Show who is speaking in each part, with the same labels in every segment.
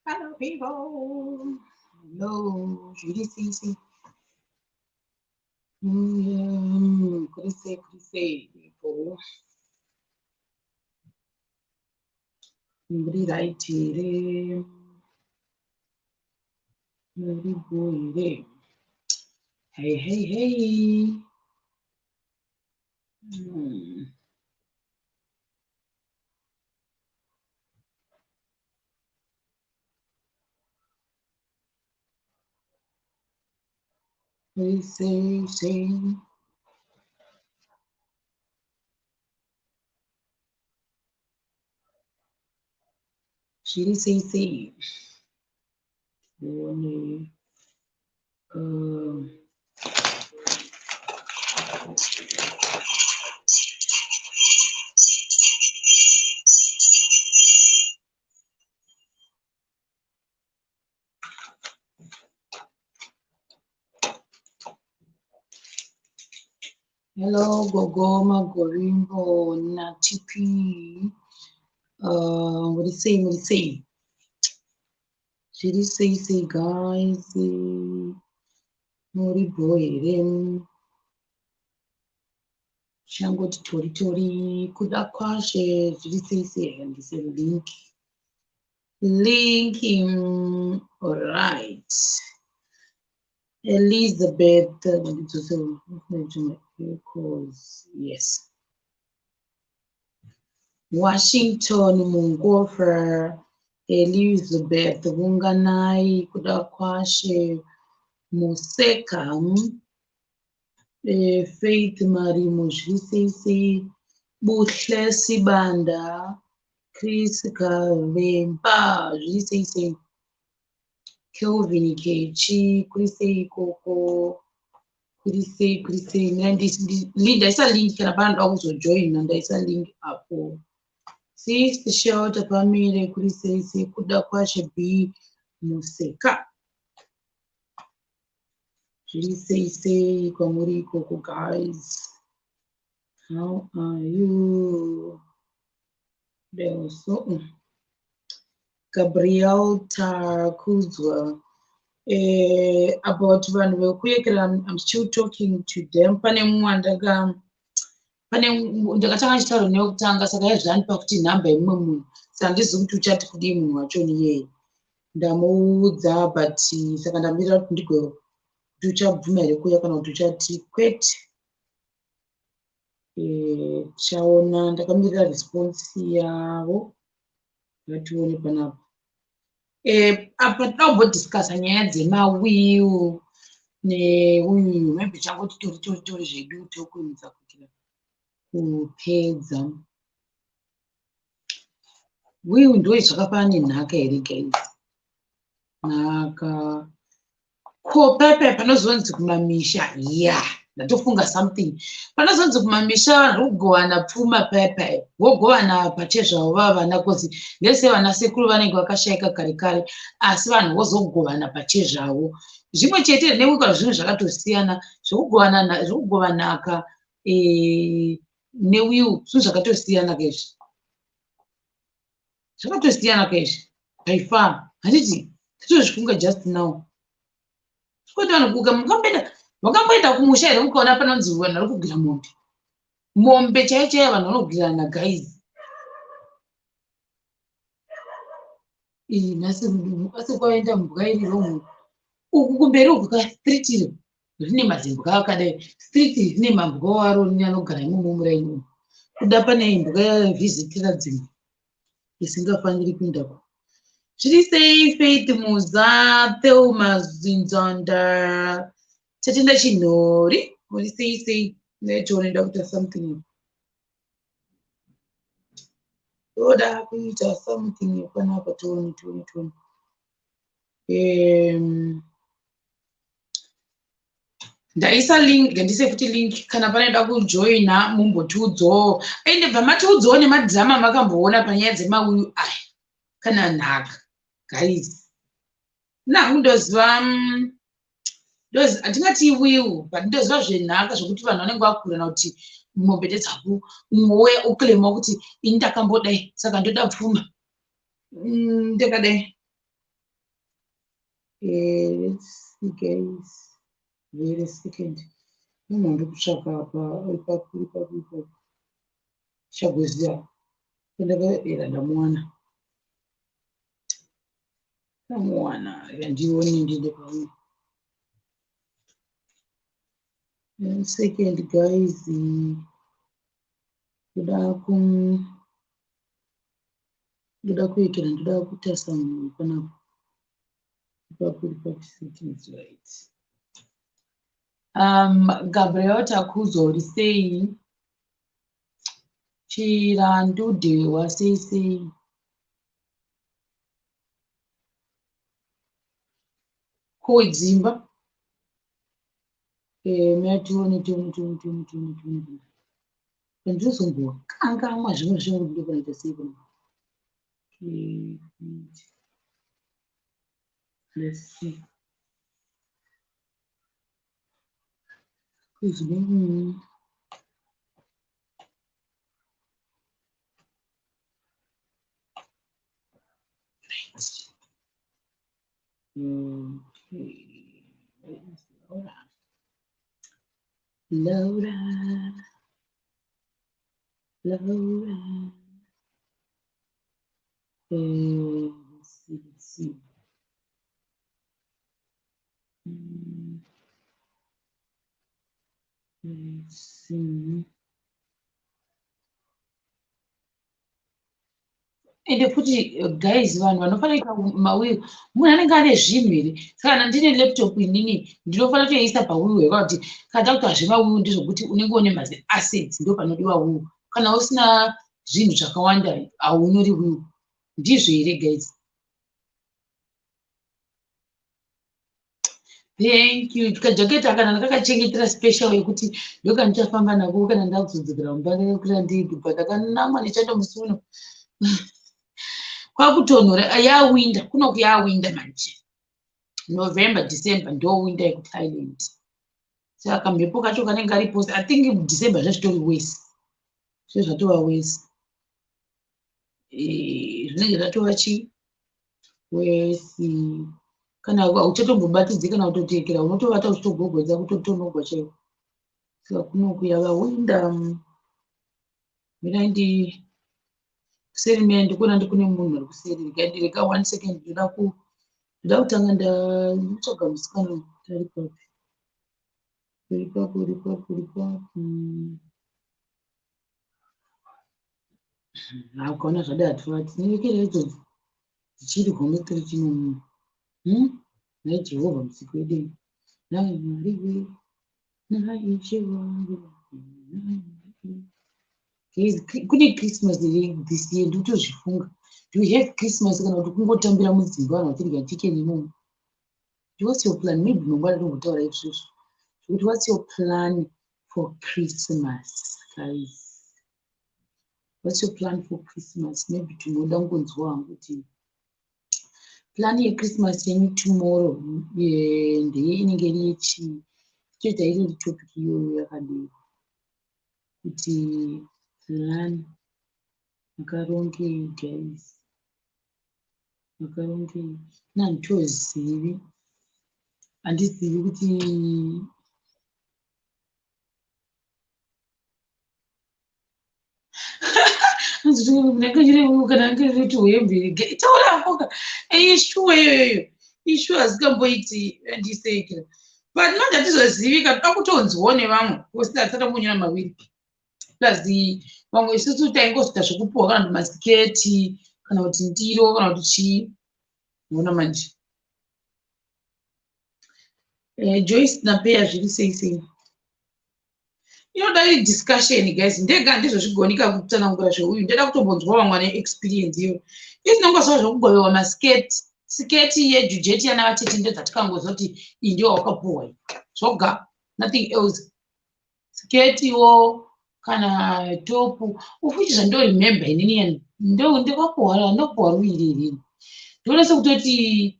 Speaker 1: Hello people. Hello, zviri sei sei? Kuri sei kuri sei people? Muri right here? Muri bho here? Hey hey hey. Hey sei sei. Zviri sei sei. One. Hello, Gogo Magorimbo Natipi. What is saying? What is saying? Zviri sei sei guys? Muri bho here? Changoti tori tori kuda kwashe zviri sei sei handise link. Link all right. Elizabeth equals yes. Washington Mungofa Elizabeth Wunganai Kudakwashe Museka Faith Marimo zviri Buhle Sibanda Chris Kavemba zviri sei. Kelvin Kechi kuri sei ikoko kuri sei kuri sei. Ndaisa link kana panoda kuzojoina ndaisa link apo. Sister Shelter Pamire kuri sei sei kuda kwashe B Museka. Zviri sei sei kwamuri ikoko guys. How are you? Also, Gabriel Takudzwa. About vanhu vekuyekera, I'm still talking to them. Pane mumwe andaka pane ndakatanga ndichitaura newekutanga saka yaizvandipa kuti nhamba yemumwe munhu saka handizivi kuti uchati kudii munhu wacho iyeye. Ndamuudza but saka ndamirira kuti ndigwe kuti uchabvuma here kuuya kana kuti uchati kwete. Tichaona ndakamirira response yavo ngatione panapa. Apa toda kumbodiscussa nyaya dzemawill neuyu maybe changoti tori tori tori zvedu tokurumidza kuitira kupedza. Will ndo zvakafanana nenhaka here guys? Nhaka ko pepe panozonzi kumamisha ya ndatofunga something. Panozonzi kumamisha vanhu vari kugovana pfuma pepe vogovana pachezvavo vava vana kozi ndese vana sekuru vanenge vakashaika kare kare asi vanhu vozogovana pachezvavo. Zvimwe chete nekuka zvinhu zvakatosiyana zvekugovana zvekugova nhaka newill zvinhu zvakatosiyana kaizvi. Zvakatosiyana kaizvi by far. Handiti tatozvifunga just now. Kwete vanhu kuka mukamboenda vakamboenda kumusha here mukaona panonzi vanhu vari kugwira mombe. Mombe chaiyo chaiyo vanhu vanogwirana guys. Iyi nhasi asi kwaenda mbwa iri wrong. Uku kumberi uku ka street iri rine mazimbwa akadai. Street iri rine mambwa waro anogara imomo muraini umu. Kuda pane imbwa yavhizitira dzimwe isingafaniri kuendako. Zviri sei Faith Muza, Thelma Zinzanda, Tatenda Chinhori, muri sei sei? Netoone ndoda kuita something. Ndoda kuita something panapa tione tione tione. Ndaisa link ngandise futi link kana panoda kujoina mumbotiudzawo ende bva matiudzawo nemadhirama makamboona panyaya dzemawill aya kana nhaka guys. Nangu ndoziva handingati will but ndoziva zvenhaka zvokuti vanhu vanenge vakurana kuti mombe ndedzangu umwe wouya oclaima kuti ini ndakambodai saka ndoda pfuma. Ndakadai. Let's see, guys, wait a second. Munhu ndiri kutsvaka apa, ipapo, ipapo, ipapo. Chagoziva ndakaera, ndamuwana, ndamuwana. Yandione, ndiende pamwe. One second, guys. Ndoda ku ndoda kuekera, ndoda kutarisa munhu panapa, ipapo, ipapo. Settings, right. Gabriel Takuzo, uri sei? Chirandu Dhewa, sei sei? Kudzimba mira tione, tione, tione, tione, tione, tione. Ndinozombokangamwa zvimwe zvimwe kuti ndokunoita sei kuno. Let's see. Kuzvine right. Okay. Where's Laura? Laura. Laura. Let's see, let's see. Let's see. Ende futi, guys, vanhu vanofanira kuita mawill, munhu anenge ane zvinhu here? Saka kana ndine laptop inini, ndinofanira kutoiisa pawill here? Kana kuti kana takuita zvemawill, ndezvokuti unenge une mazi assets, ndo panodiwa will. Kana usina zvinhu zvakawanda, haunyori will, ndizvo here, guys? Thank you. Kajaketi aka ndakakachengetera special yekuti ndokandichafamba nako kana ndakuzodzokera mumba. Ndakakwira ndiri ndakanamwa nechando musi uno, kwakutonhora. Yawinda kunoku, yawinda manje. November, December ndo winter yekuThailand, saka kamhepo kacho kanenge karipo. I think December zvazvitori worse, zvezvatova worse, zvinenge zvatova chi worse. Kana hauchatombobatidzi kana kutotekera, unotovata uchitogogodza, kutotonogwa chaiko. Saka kunoku yava winda. Mirai, ndi kuseri, mira, ndikuona ndikune munhu ari kuseri. Rega one second, ndoda kutanga ndatsvaga musikana. Ari papi? Uri papi? Uri papi? Uri papi? Ukaona zvadai, hativati tinekera idzodzo dzichiri homwe chino. Nhai Jehovha musiki wedu, nhai Mwari we, nhai Ishe wangu. Kune Christmas here this year? Ndikutozvifunga, do we have Christmas kana kuti kungotambira mudzimba, vanhu vachidya chicken imomo? What's your plan? Maybe mangwana tombotaura izvozvo zvekuti what's your plan for Christmas, guys? What's your plan for Christmas? Maybe tinoda kungonzwa hangu kuti plan yeChristmas yenyu tomorrow ndeye inenge iri yechii. Toita iri topic iyoyo yakadii, kuti plan makarongei, guys, makarongei? Nanditozivi, handizivi kuti kana kuti hembe. Taura ishuwa iyoyo, ishuwa asingamboiti andisekera, but manje hatizozivi ka, toda kutonzwawo nevamwe because hatisati tambonyora mawill. Plus vamwe isusu taingozoita zvekupuhwa, kana kuti masiketi, kana kuti ndiro, kana kuti chii. Ona manje, Joyce naPeya, zviri sei sei? Inoda discussion, guys. Ndega handizozvigonika kutsanangura zveuyu, ndoda kutombonzwa vamwe vane experience iyo. Izinongozva zvokugovewa masiketi, siketi yejujeti yana vatete, ndodzatikangozoti iyi ndiyo wakapuhwa iyi, zvoga, nothing else. Siketiwo kana topu ufuchi, zvandoremember inini, ndakapuhwa, ndopuhwa ruviri inini. Ndoona sekutoti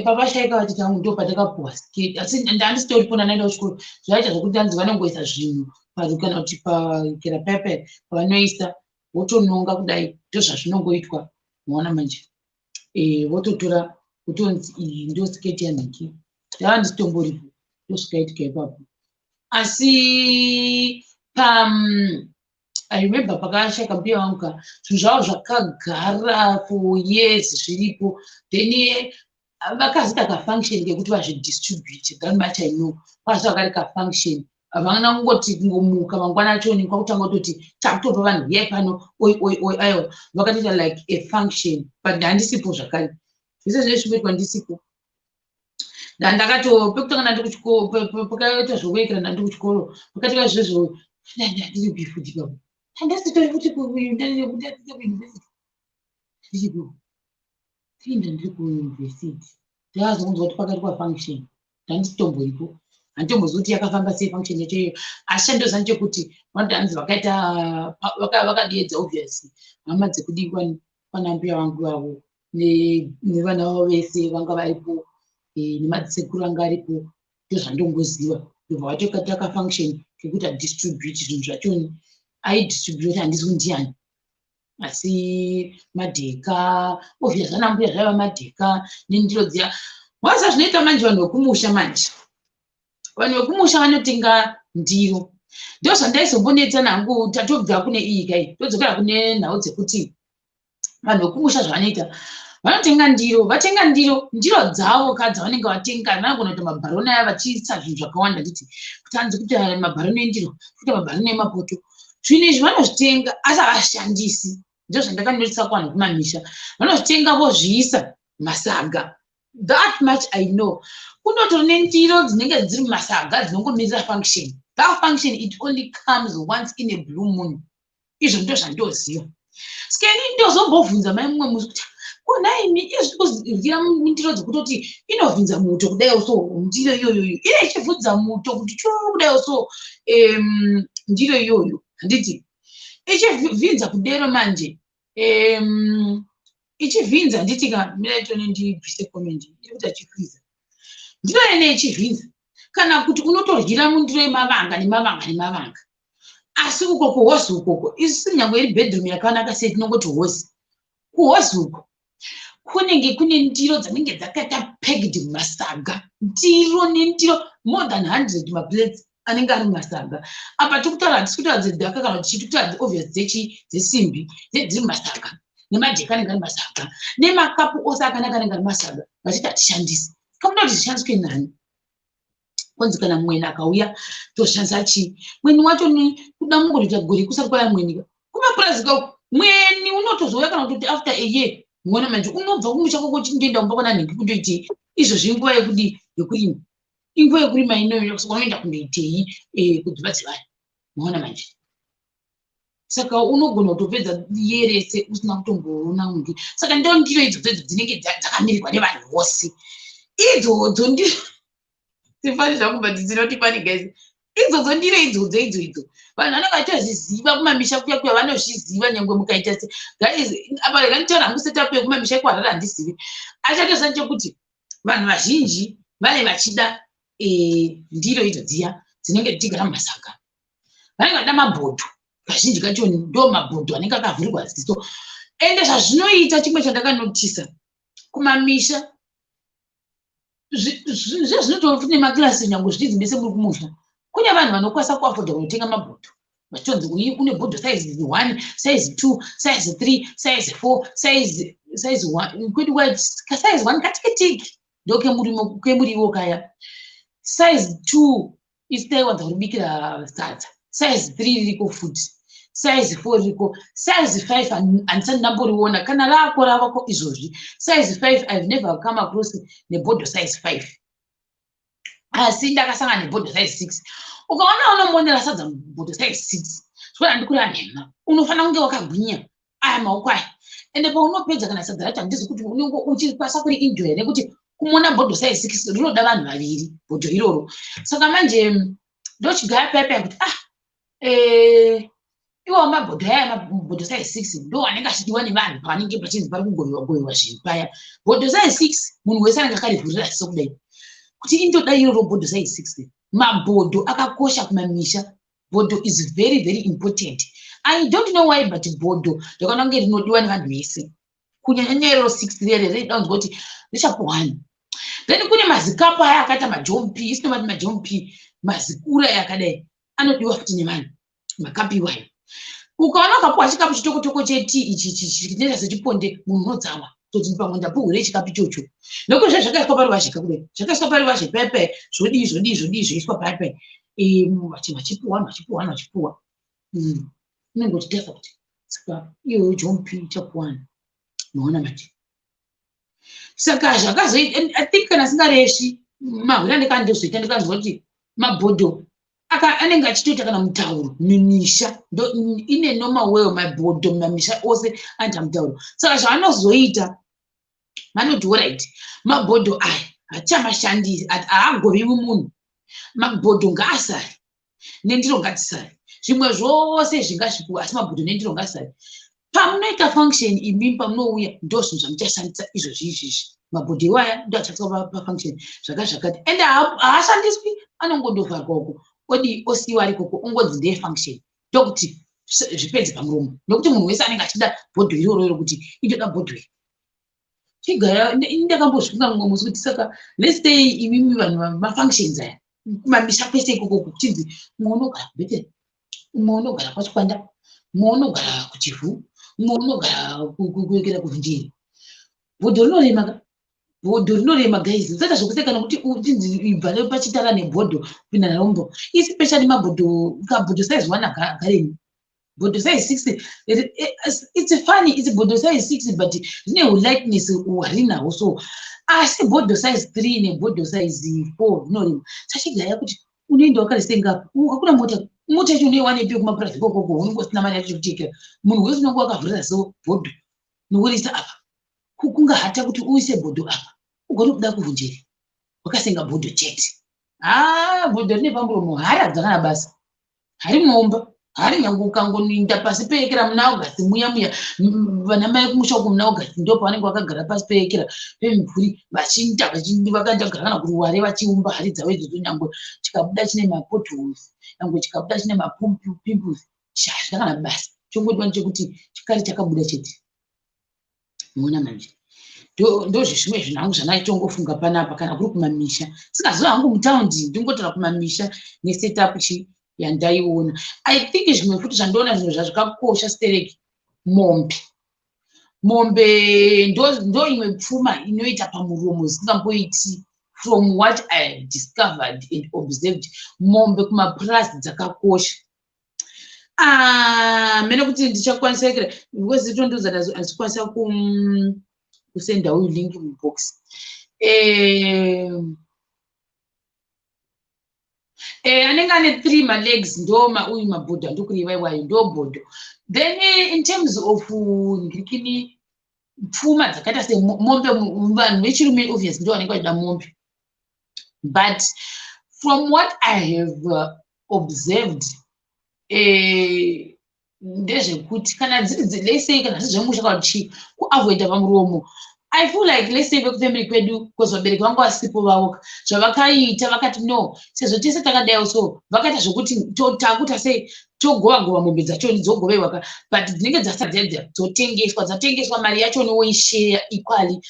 Speaker 1: pavashaika vatete vangu, ndo patakapuhwa siketi, asi handisitoripo nanaenda kuchikoro. Zvaita zvokuti anzi vanongoisa zvinhu kana kuti pakera pepe pavanoisa, votononga kudai, ndozvazvinongoitwa. Maona manje, vototora. Kutonzi iyi ndo skirt yanhingi. Ndava ndisitomboripo, ndozvikaitika ipapo. Asi pa I remember pakashaka mbuya vangu ka, zvinhu zvavo zvakagara for years zviripo. Then vakazoita kafunction kekuti vazvidistribute. That much I know. Pakazoita kari kafunction, havana kungoti kungomuka mangwana achoni kwakutanga kutoti takutopa vanhu, uyai pano, oi oi oi. Aiwa, vakatoita like a function, but handisipo zvakare. Zvese zvine zvinoitwa ndisipo. Ndakato pekutanga ndandi kuchikoro, pakaita zvokuekera ndandi kuchikoro, pakaita zvezvo ndiri kuifuti ipapo, handasitori futi kuuniversity, ndichiko tinda ndiri kuuniversity. Ndakazonzwa kuti pakaitwa function, ndandisitomboripo, handitombozivi kuti yakafamba sei function yacho iyoyo. Asi chandoziva ndechekuti vanoti hanzi vakaita vakadiedza obviously hama dzekudii kwana mbuya vangu vavo nevana vavo vese vanga varipo, nemadzisekuru anga aripo. Ndozvandongoziva. Ndobva vatoita kafunction kekuti adistribute zvinhu zvachoni. Aidistribute, handisi kundiani, asi madheka obvious ana mbuya zvaiva madheka nendiro dziya. Waziva zvinoita manje vanhu vekumusha manje, vanhu vekumusha vanotenga ndiro. Ndo zvandaizombonetsa nangu. Tatobva kune iyi kai, todzokera kune nhau dzekuti vanhu vekumusha zvavanoita, vanotenga ndiro. Vatenga ndiro, ndiro dzavo ka dzavanenge vatenga, vanogona kuita mabharoni aya vachiisa zvinhu zvakawanda. Nditi kuti hanzi kuita mabharoni endiro, kuita mabharoni emapoto. Zvinhu izvi vanozvitenga asi havashandisi. Ndo zvandakanotisa kuvanhu kumamisha, vanozvitenga vozviisa masaga. That much I know. Kunotori nendiro dzinenge dziri mumasaga dzinongomirira function. That function, it only comes once in a blue moon. Izvo ndo zvandoziva. Saka ini ndozombobvunza mai mumwe musi kuti, "Konaimi izvi mundiro dzekutoti inovhinza muto kudai so, ndiro iyoyoyo ine ichivhunza muto kuti chuu kudai so, ndiro iyoyo, handiti ichivhinza kudero manje, ichivhinza, handiti ka?" Mira itoni ndibvise comment iri kuti achikwiza ndiro ine ichivhinza, kana kuti unotoryira mundiro yemavanga nemavanga nemavanga. Asi uko kuhozi ukoko, isusu nyange iri bedroom yakanaka sei, tinongoti hozi. Kuhozi uko kunenge kune ndiro dzinenge dzakaita packed mumasaga, ndiro nendiro, more than 100 maplates anenge ari mumasaga. Apa tikutaura, hatisi kutaura dzedhaka kana kuti chii, tikutaura obvious dzechi dzesimbi dziri mumasaga, nemadheka anenge ari mumasaga, nemakapu ose akanaka anenge ari mumasaga. Vachiti hatishandisi. Kamuda kuti zvishandiswe nani? Kwanzi kana mweni akauya toshandisa chii? Mweni wacho ni kuda mungotoita gore kusati kwaya mweni kumapurazi ka. Mweni unotozouya kana kutoti after a year. Muona manje, unobva kumusha kwako uchindoenda kumba kwana nhingi kundoitei? Izvozvi inguva yekudii? Yekurima. Inguva yekurima inoyo, saka unoenda kundoitei kudzimba dzevanhu? Muona manje, saka unogona kutopedza year rese usina kutomboona munhu. Saka ndo ndiro idzodzo idzo dzinenge dzakamirirwa nevanhu vose idzodzo. Ndiro tifani zvangu, but dzinoti funny guys. Idzodzo ndiro idzodzo idzo idzo vanhu vanenge vachizviziva kumamisha kuya kuya, vanozviziva. Nyange mukaita se guys apa, rega nditaura hangu setup yekumamisha ekuHarare handizivi. Achatoziva nechekuti vanhu vazhinji vane vachida ndiro idzo dziya dzinenge dzichigara mumasaga. Vanenge vachida mabhodho kazhinji kacho, ndo mabhodho anenge akavhurirwa ziso. Ende zvazvinoita, chimwe chandakanotisa kumamisha, zvezvinotori nemakirasi, nyange zvichinzi mese muri kumusha, kune vanhu vanokwanisa kuafodha kunotenga mabhodho, vachitonzi uyi une bhodho size 1, size 2, size 3, size 4, size 1. Kwedu size 1 katikitiki, ndo kemuriwo kaya. Size 2 isu taiwanza kuribikira sadza. Size 3 ririko futi, size 4 ririko, size 5 handisati ndamboriona. Kana rako ravako izvozvi size 5, I've never come across nebhodho size 5, asi ndakasangana nebhodho size 6. Ukaona unomonera sadza mubhodho size 6, zvikuti handikureva nhema, unofanira kunge wakagwinya aya maoko aya. Ende paunopedza kana sadza racho, handizi kuti unenge uchikwanisa kuri enjoya, nekuti kumona bhodho size 6 rinoda vanhu vaviri bhodho iroro. Saka manje ndochigaya paya paya kuti ah, iwawo mabhodho aya, mabhodho size 6 ndo anenge achidiwa nevanhu pavanenge pachinzi pari kugoyiwa goyiwa zvinhu paya. Bhodho size 6 munhu wese anenge akarivhurira ziso kudai kuti indoda iroro bhodho size 6. Mabhodho akakosha kumamisha. Bhodho is very very important. I don't know why, but bhodho ndakaona kunge rinodiwa nevanhu vese. Kunyanya iroro 6 rere reida kunzwa kuti richapuhwani. Then kune mazikapu aya akaita majompi, isinomati majompi, mazikura aya akadai, anodiwa futi nevanhu makapu iwayo. Ukaona ukapuwa chikapu chitokotoko chetii ichi chinoita sechiponde, munhu unotsamwa toti pamwe ndapuhwire chikapu ichocho, nokuti zve zvakaiswa paruvazhe kakudai, zvakaiswa paruvazhe paipai, zvodii zvodii zvodii, zvoiswa paipai, vachipuwa vanhu, vachipuwa vanhu, vachipuwa. Unenge uchitarisa kuti saka iyoyo jompi ichapuwana. Maona manje? Saka zvakazoita, I think kana singareshi mahwira, ndikandozoita ndikanzwa kuti mabhodho anenge achitoita kana mutauro mumisha. Ine normal way, mabhodho mumamisha ose anoita mutauro. Saka zvaanozoita, vanoti, "Alright, mabhodho aya hatichamashandisi, haagoviwi munhu. Mabhodho ngaasare nendiro ngadzisare. Zvimwe zvose zvingazvipuwa, asi mabhodho nendiro ngaasare. Pamunoita function imimi, pamunouya, ndo zvinhu zvamuchashandisa izvozvi izvizvi. Mabhodho iwaya ndo achashandiswa pafunction." Zvakati zvakati, ende haashandiswi, anongondovharwa uko, odii, osiyiwa ari ikoko, ongonzi ndeyefunction, ndokuti zvipedze pamuromo, nokuti munhu wese anenge achida bhodho iroro iro, kuti indoda bhodho iri. Chigara ndakambozvifunga mumwe musi kuti saka let's say imimi vanhu mafunctions aya kumamisha kwese ikoko, kuchinzi mumwe unogara kuBethel, mumwe unogara kwaChikwanda, mumwe unogara kuChivhu, mumwe unogara kuekera kuVhunjeri. Bhodho rinorema ka, bhodho rinorema, guys. Usaita zvokuseka, nokuti uchinzi ibva pachitara nebhodho kupinda narombo, especially mabhodho, kabhodho size 1 hakaremi. Bhodho size 6, it's funny, it's bhodho size 6, but rine ulightness hwarinahwo so. Asi bhodho size 3 nebhodho size 4 rinorema. Sachigaya kuti unoenda wakarisenga, hakuna mota. Mota yacho unoiwanepi kumapurazi ikokoko? Unenge usina mari yacho yekutekera. Munhu wese unenge wakavhurira so bhodho nokurisa apa, kungahata kuti uise bhodho apa, ugone kuda kuVhunjeri wakasenga bhodho chete. Ha, bhodho rine pamuromo, hari hadzakana basa, hari munomba hari. Nyange ukangoninda pasi peekera muna August muya muya, vana mai kumusha uko muna August ndo pavanenge vakagara pasi peekera pemimvuri, vachinda vakagara kana kuruware, vachiumba hari dzavo idzodzo. Nyange chikabuda chine mapotholes, nyange chikabuda chine mapimples, hazvina kana basa. Chongodiwa ndechekuti chikari chakabuda chete. Muona manje? Ndozvezvimwe zvinhu hangu zvandaitongofunga panapa kana kuri kumamisha. Singaziva hangu mutaundi, ndingotaura kumamisha nesetup chi yandaiona. I think zvimwe futi zvandiona, zvinhu zvazvikakosha stereki, mombe. Mombe ndo imwe pfuma inoita pamuromo zisingamboiti. From what I have discovered and observed, mombe kumapurazi dzakakosha. Ah, mene kuti ndichakwanisa ikira, because tondiudza handikwanisa kusenda uyu link mubox. Anenge ane three malegs, ndo uyu mabhodho andokureva iwayo, ndo bhodho. Then in terms of ngirikini, pfuma dzakaita semombe, vanhu vechirume obviously ndo vanenge vachida mombe. But from what I have observed, ndezvekuti kana dziri, let's say kana zviri zvemusha kana chii, kuavoida pamuromo. I feel like, let's say vekufamily kwedu, because vabereki vangu vasipo vavo, zvavakaita, vakati no, sezvo tese takadaiwo so, vakaita zvokuti takuita sei, togova gova mombe dzachoni, dzogovewa ka, but dzinenge dzasadzedza dzotengeswa. Dzatengeswa, mari yachoni woisheya equally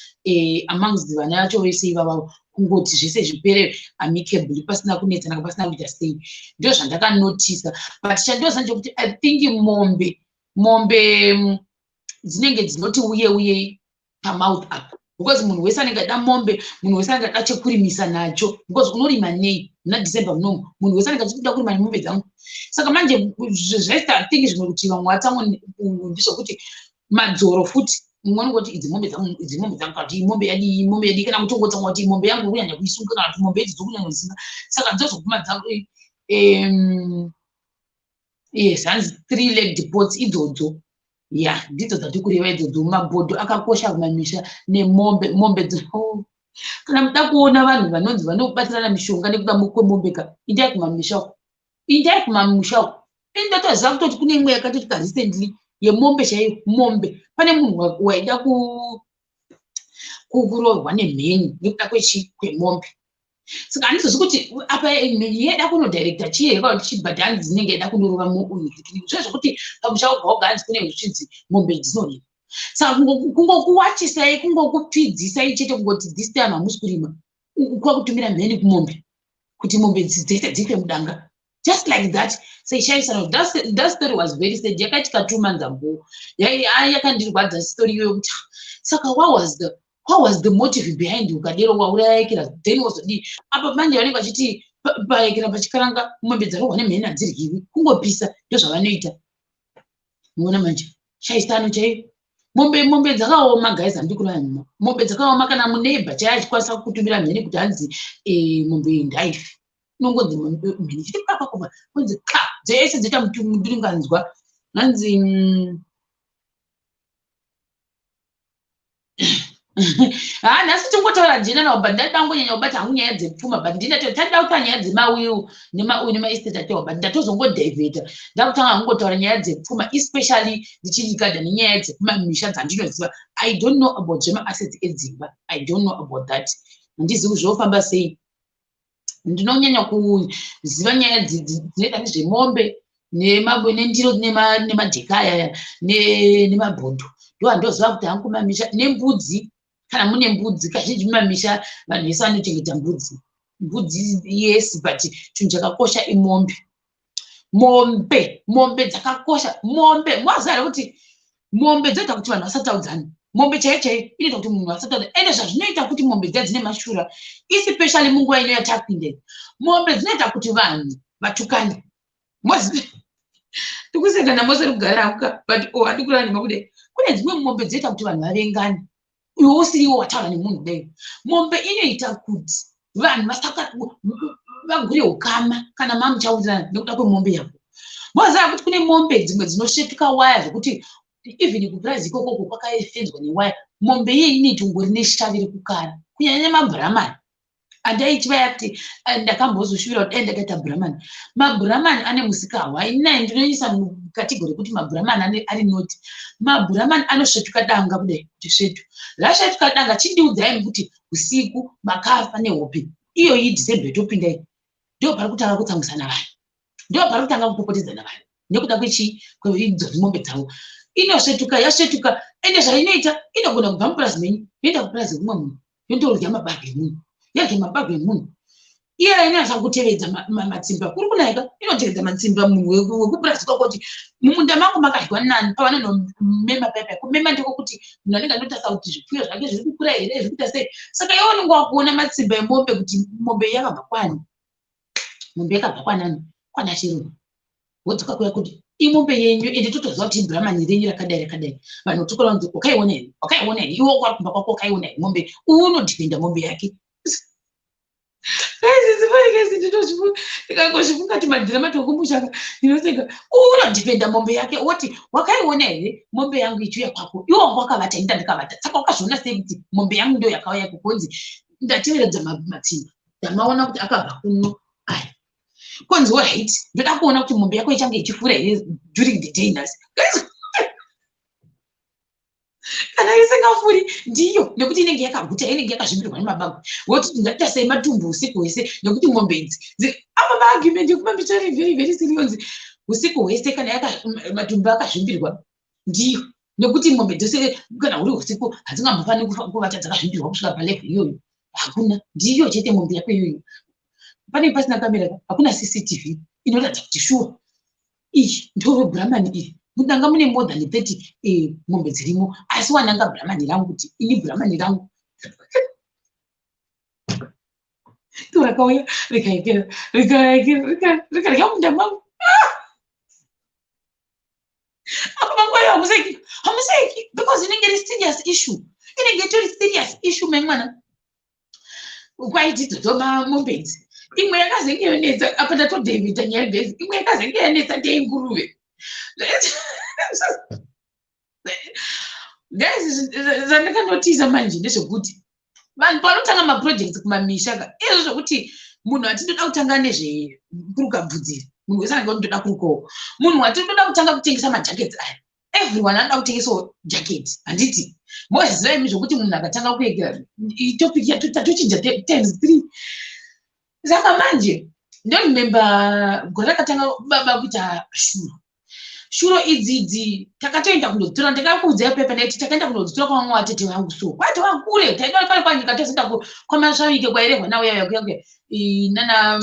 Speaker 1: amongst vana vacho vese ivavavo, kungoti zvese zvipere amicably, pasina kunetsana, pasina kuita sei. Ndo zvandakanotisa. But chandoziva ndechekuti I think mombe dzinenge dzinoti uye uye pamouth apa, because munhu wese anenge ada mombe, munhu wese anenge ada chekurimisa nacho, because unorima nei muna December munomu? Munhu wese anenge achida kurima nemombe dzangu. Saka manje zvaita think zvimwe kuti vamwe vatsamwe ndezvekuti madzoro futi. Mumwe unongoti, "Idzi mombe dzangu, idzi mombe dzangu," kana kuti, "Mombe yadii, mombe yadii," kana kutongotsamwa kuti mombe yangu kunyanya kuisunga, kana kuti mombe idzi dzokunyanya kuisunga. Saka dzozoguma dzangu. Yes, hanzi three legged pots idzodzo. Ya, ndidzo dzati kureva idzodzo. Mabhodho akakosha kumamisha nemombe. Mombe, oh. Kana muda kuona vanhu vanonzi vanobatsirana mishonga nekuda kwemombe ka, indai kumamisha uko, indai kumamisha uko. Indatoziva kutoti kune imwe yakatoitika recently yemombe chaiyo. Mombe, pane munhu waida kuroorwa nemheni nekuda kwemombe. Saka handizozi kuti apa mheni yaida kunodirecta chii here kana kuti chibhadhi, hanzi dzinenge yaida kunorova. Zve zvokuti pamusha woga woga hanzi kune zvichinzi mombe dzinorima. Saka kungokuwachisai, kungokupfidzisai chete, kungoti this time hamusi kurima, kwakutumira mheni kumombe kuti mombe dzese dzife mudanga, just like that. Seishaisano, that story was very sad. Yakaitika 2 months ago. Yakandirwadza story iyoyo kuti saka what was the motive behind ukadero waurayakira, then wozodii apa manje? Vanenge vachiti payekera pachikaranga, mombe dzarohwa nemheni hadziryiwi, kungopisa, ndozvavanoita. Muona manje, shaisano chaiyo. Mombe dzakaoma, guys, handi kureva nhema. Mombe dzakaoma. Kana muneighbour chaiye achikwanisa kutumira mheni kuti hanzi mombe iyi ndaifi, inongonzi mheni chiti papakupa, kunzi ka dzese dzoita muturinganzwa. Hanzi ha, nhasi tingotaura general, but ndada kungonyanya kubata hangu nyaya dzepfuma, but ndinati tadida kutaura nyaya dzemawill nemauyu nemaestate atewa, but ndatozongodivheta, ndakutanga hangungotaura nyaya dzepfuma, especially ndichigadha nenyaya dzekumamisha dzandinoziva. I don't know about zvemaassets edzimba. I don't know about that, handizivi zvofamba sei. Ndinonyanya kuziva nyaya dzinoita nezvemombe nendiro nemadheka ayaya nemabhodho, ndo handoziva kuti hangu mamisha nembudzi. Kana mune mbudzi, kazhinji mumamisha vanhu vese vanochengeta mbudzi. Mbudzi, yes, but chinhu chakakosha imombe. Mombe dzakakosha. Mombe, mwaziva here kuti mombe dzinoita kuti vanhu vasataudzana? Mombe chaiyo chaiyo inoita kuti munhu asataudzana. Ende zvazvinoita kuti mombe dziya dzine mashura, especially munguva ino yatapinda, mombe dzinoita kuti vanhu vatukane. Ndikuseka namose rikugarira, but oh, handikurara nema kudai. Kune dzimwe mombe dzinoita kuti vanhu vavengane, iwe usiriwo wataura nemunhu kudai. Mombe inoita kuti vanhu vagure ukama kana mamuchaurirana nekuda kwemombe yako. Moziva kuti kune mombe dzimwe dzinosvetuka waya, zvekuti even kupurazi ikokoko kwakafenzwa newaya, mombe iye inoita ungori neshavi rekukara, kunyanya mabhuramani. Andaichivaya kuti ndakambozoshuvira kuti dai ndakaita bhuramani. Mabhuramani ane musikahwa inai, ndinoisa mucategory yekuti mabhuramani ari naughty. Mabhuramani anosvetuka danga kudai, kuti svetu rasvetuka danga. Chindiudzai kuti usiku makafa nehope iyoyi, December yotopinda iyi, ndo pari kutanga kutsamwisana vanhu, ndo pari kutanga kupopotedzana vanhu nekuda kwechii? Kweidzodzi mombe dzavo. Inosvetuka, yasvetuka, ende zvainoita, inogona kubva mupurazi menyu yoenda kupurazi remumwe munhu, yondorya mabage emunhu. Yarya mabage emunhu, iye inonasa kutevedza matsimba kuri kunaika, inotevedza matsimba munhu wekupurazi kwako kuti mumunda mangu makadyiwa nani. Pavanonomema paipai, kumema ndekwekuti munhu anenge anotarisa kuti zvipfuyo zvake zviri kukura here, zviri kuita sei. Saka iwe unenge wakuona matsimba emombe kuti mombe yakabva kwani, mombe yakabva kwanani, kwana chirungu. Wodzoka kuya kuti imombe yenyu, ende totoziva kuti ibhuramani renyu rakadai rakadai. Vanhu votokora kunzi, "Wakaiona here? Wakaiona here? Iwe wakumba kwako wakaiona here mombe?" Unodhipenda mombe yake. Ndikangozvifunga tumadhirama twekumushaka, ndinoseka. Unodhipenda mombe yake, woti, "Wakaiona here mombe yangu ichiuya kwako? Iwe wanga wakavata, inda ndikavata. Saka wakazviona sei kuti mombe yangu ndo yakauya kukonzi?" "Ndateveredza matsimba, ndamaona kuti akabva kuno aya." Konzi, "Alright, ndoda kuona kuti mombe yako ichange ichifura here during the day nhasi. Kana isingafuri, ndiyo, nekuti inenge yakaguta, inenge yakazvimbirwa nemabagwe." Woti, "Ndaita sei matumbu usiku hwese nekuti mombe idzi?" Apa maargument ekumamisha ari very very serious. Usiku hwese kana matumbu akazvimbirwa, ndiyo, nekuti mombe dzose kana huri usiku hadzingambofaniri kuvata dzakazvimbirwa kusvika palevel iyoyo. Hakuna, ndiyo chete mombe yako iyoyo. Panenge pasina kamera, hakuna CCTV inoratidza kuti shuwa iyi ndo bhuramani iri. Mudanga mune more than 30 mombe dzirimo, asi wananga bhuramani rangu kuti ini bhuramani rangu to rakauya rikaekera, rikaekera, rikarya munda mangu. Apa manguva hamuseki, hamuseki, because inenge iri serious issue, inenge itori serious issue. Memwana kwaiti idzodzo mombe idzi, imwe yakazenge yonetsa apa, ndatodhevhita nyaya gezi, imwe yakazenge yanetsa ndeinguruve. Guys, zvandakanotiza manje ndezvekuti vanhu panotanga maprojects kumamisha ka, izvo zvokuti munhu atindoda kutanga nezvekuruka bvudzi, munhu wese anenge ndoda kurukawo. Munhu watindoda kutanga kutengesa majackets aya, everyone anoda kutengesawo jacket, handiti? Moziva imi zvokuti munhu akatanga kuegera topic tatochinja times three. Saka manje ndoremember gore rakatanga baba kuita shuro. Shuro idzidzi takatoenda kundodzitora. Ndakakuudzai pepa ndaiti takaenda kundodzitora kwamwe vatete vangu. So kwati vakure taida pari kwanyika, tozoenda kwaMasvavike kwairehwa nauya kuya kuya nana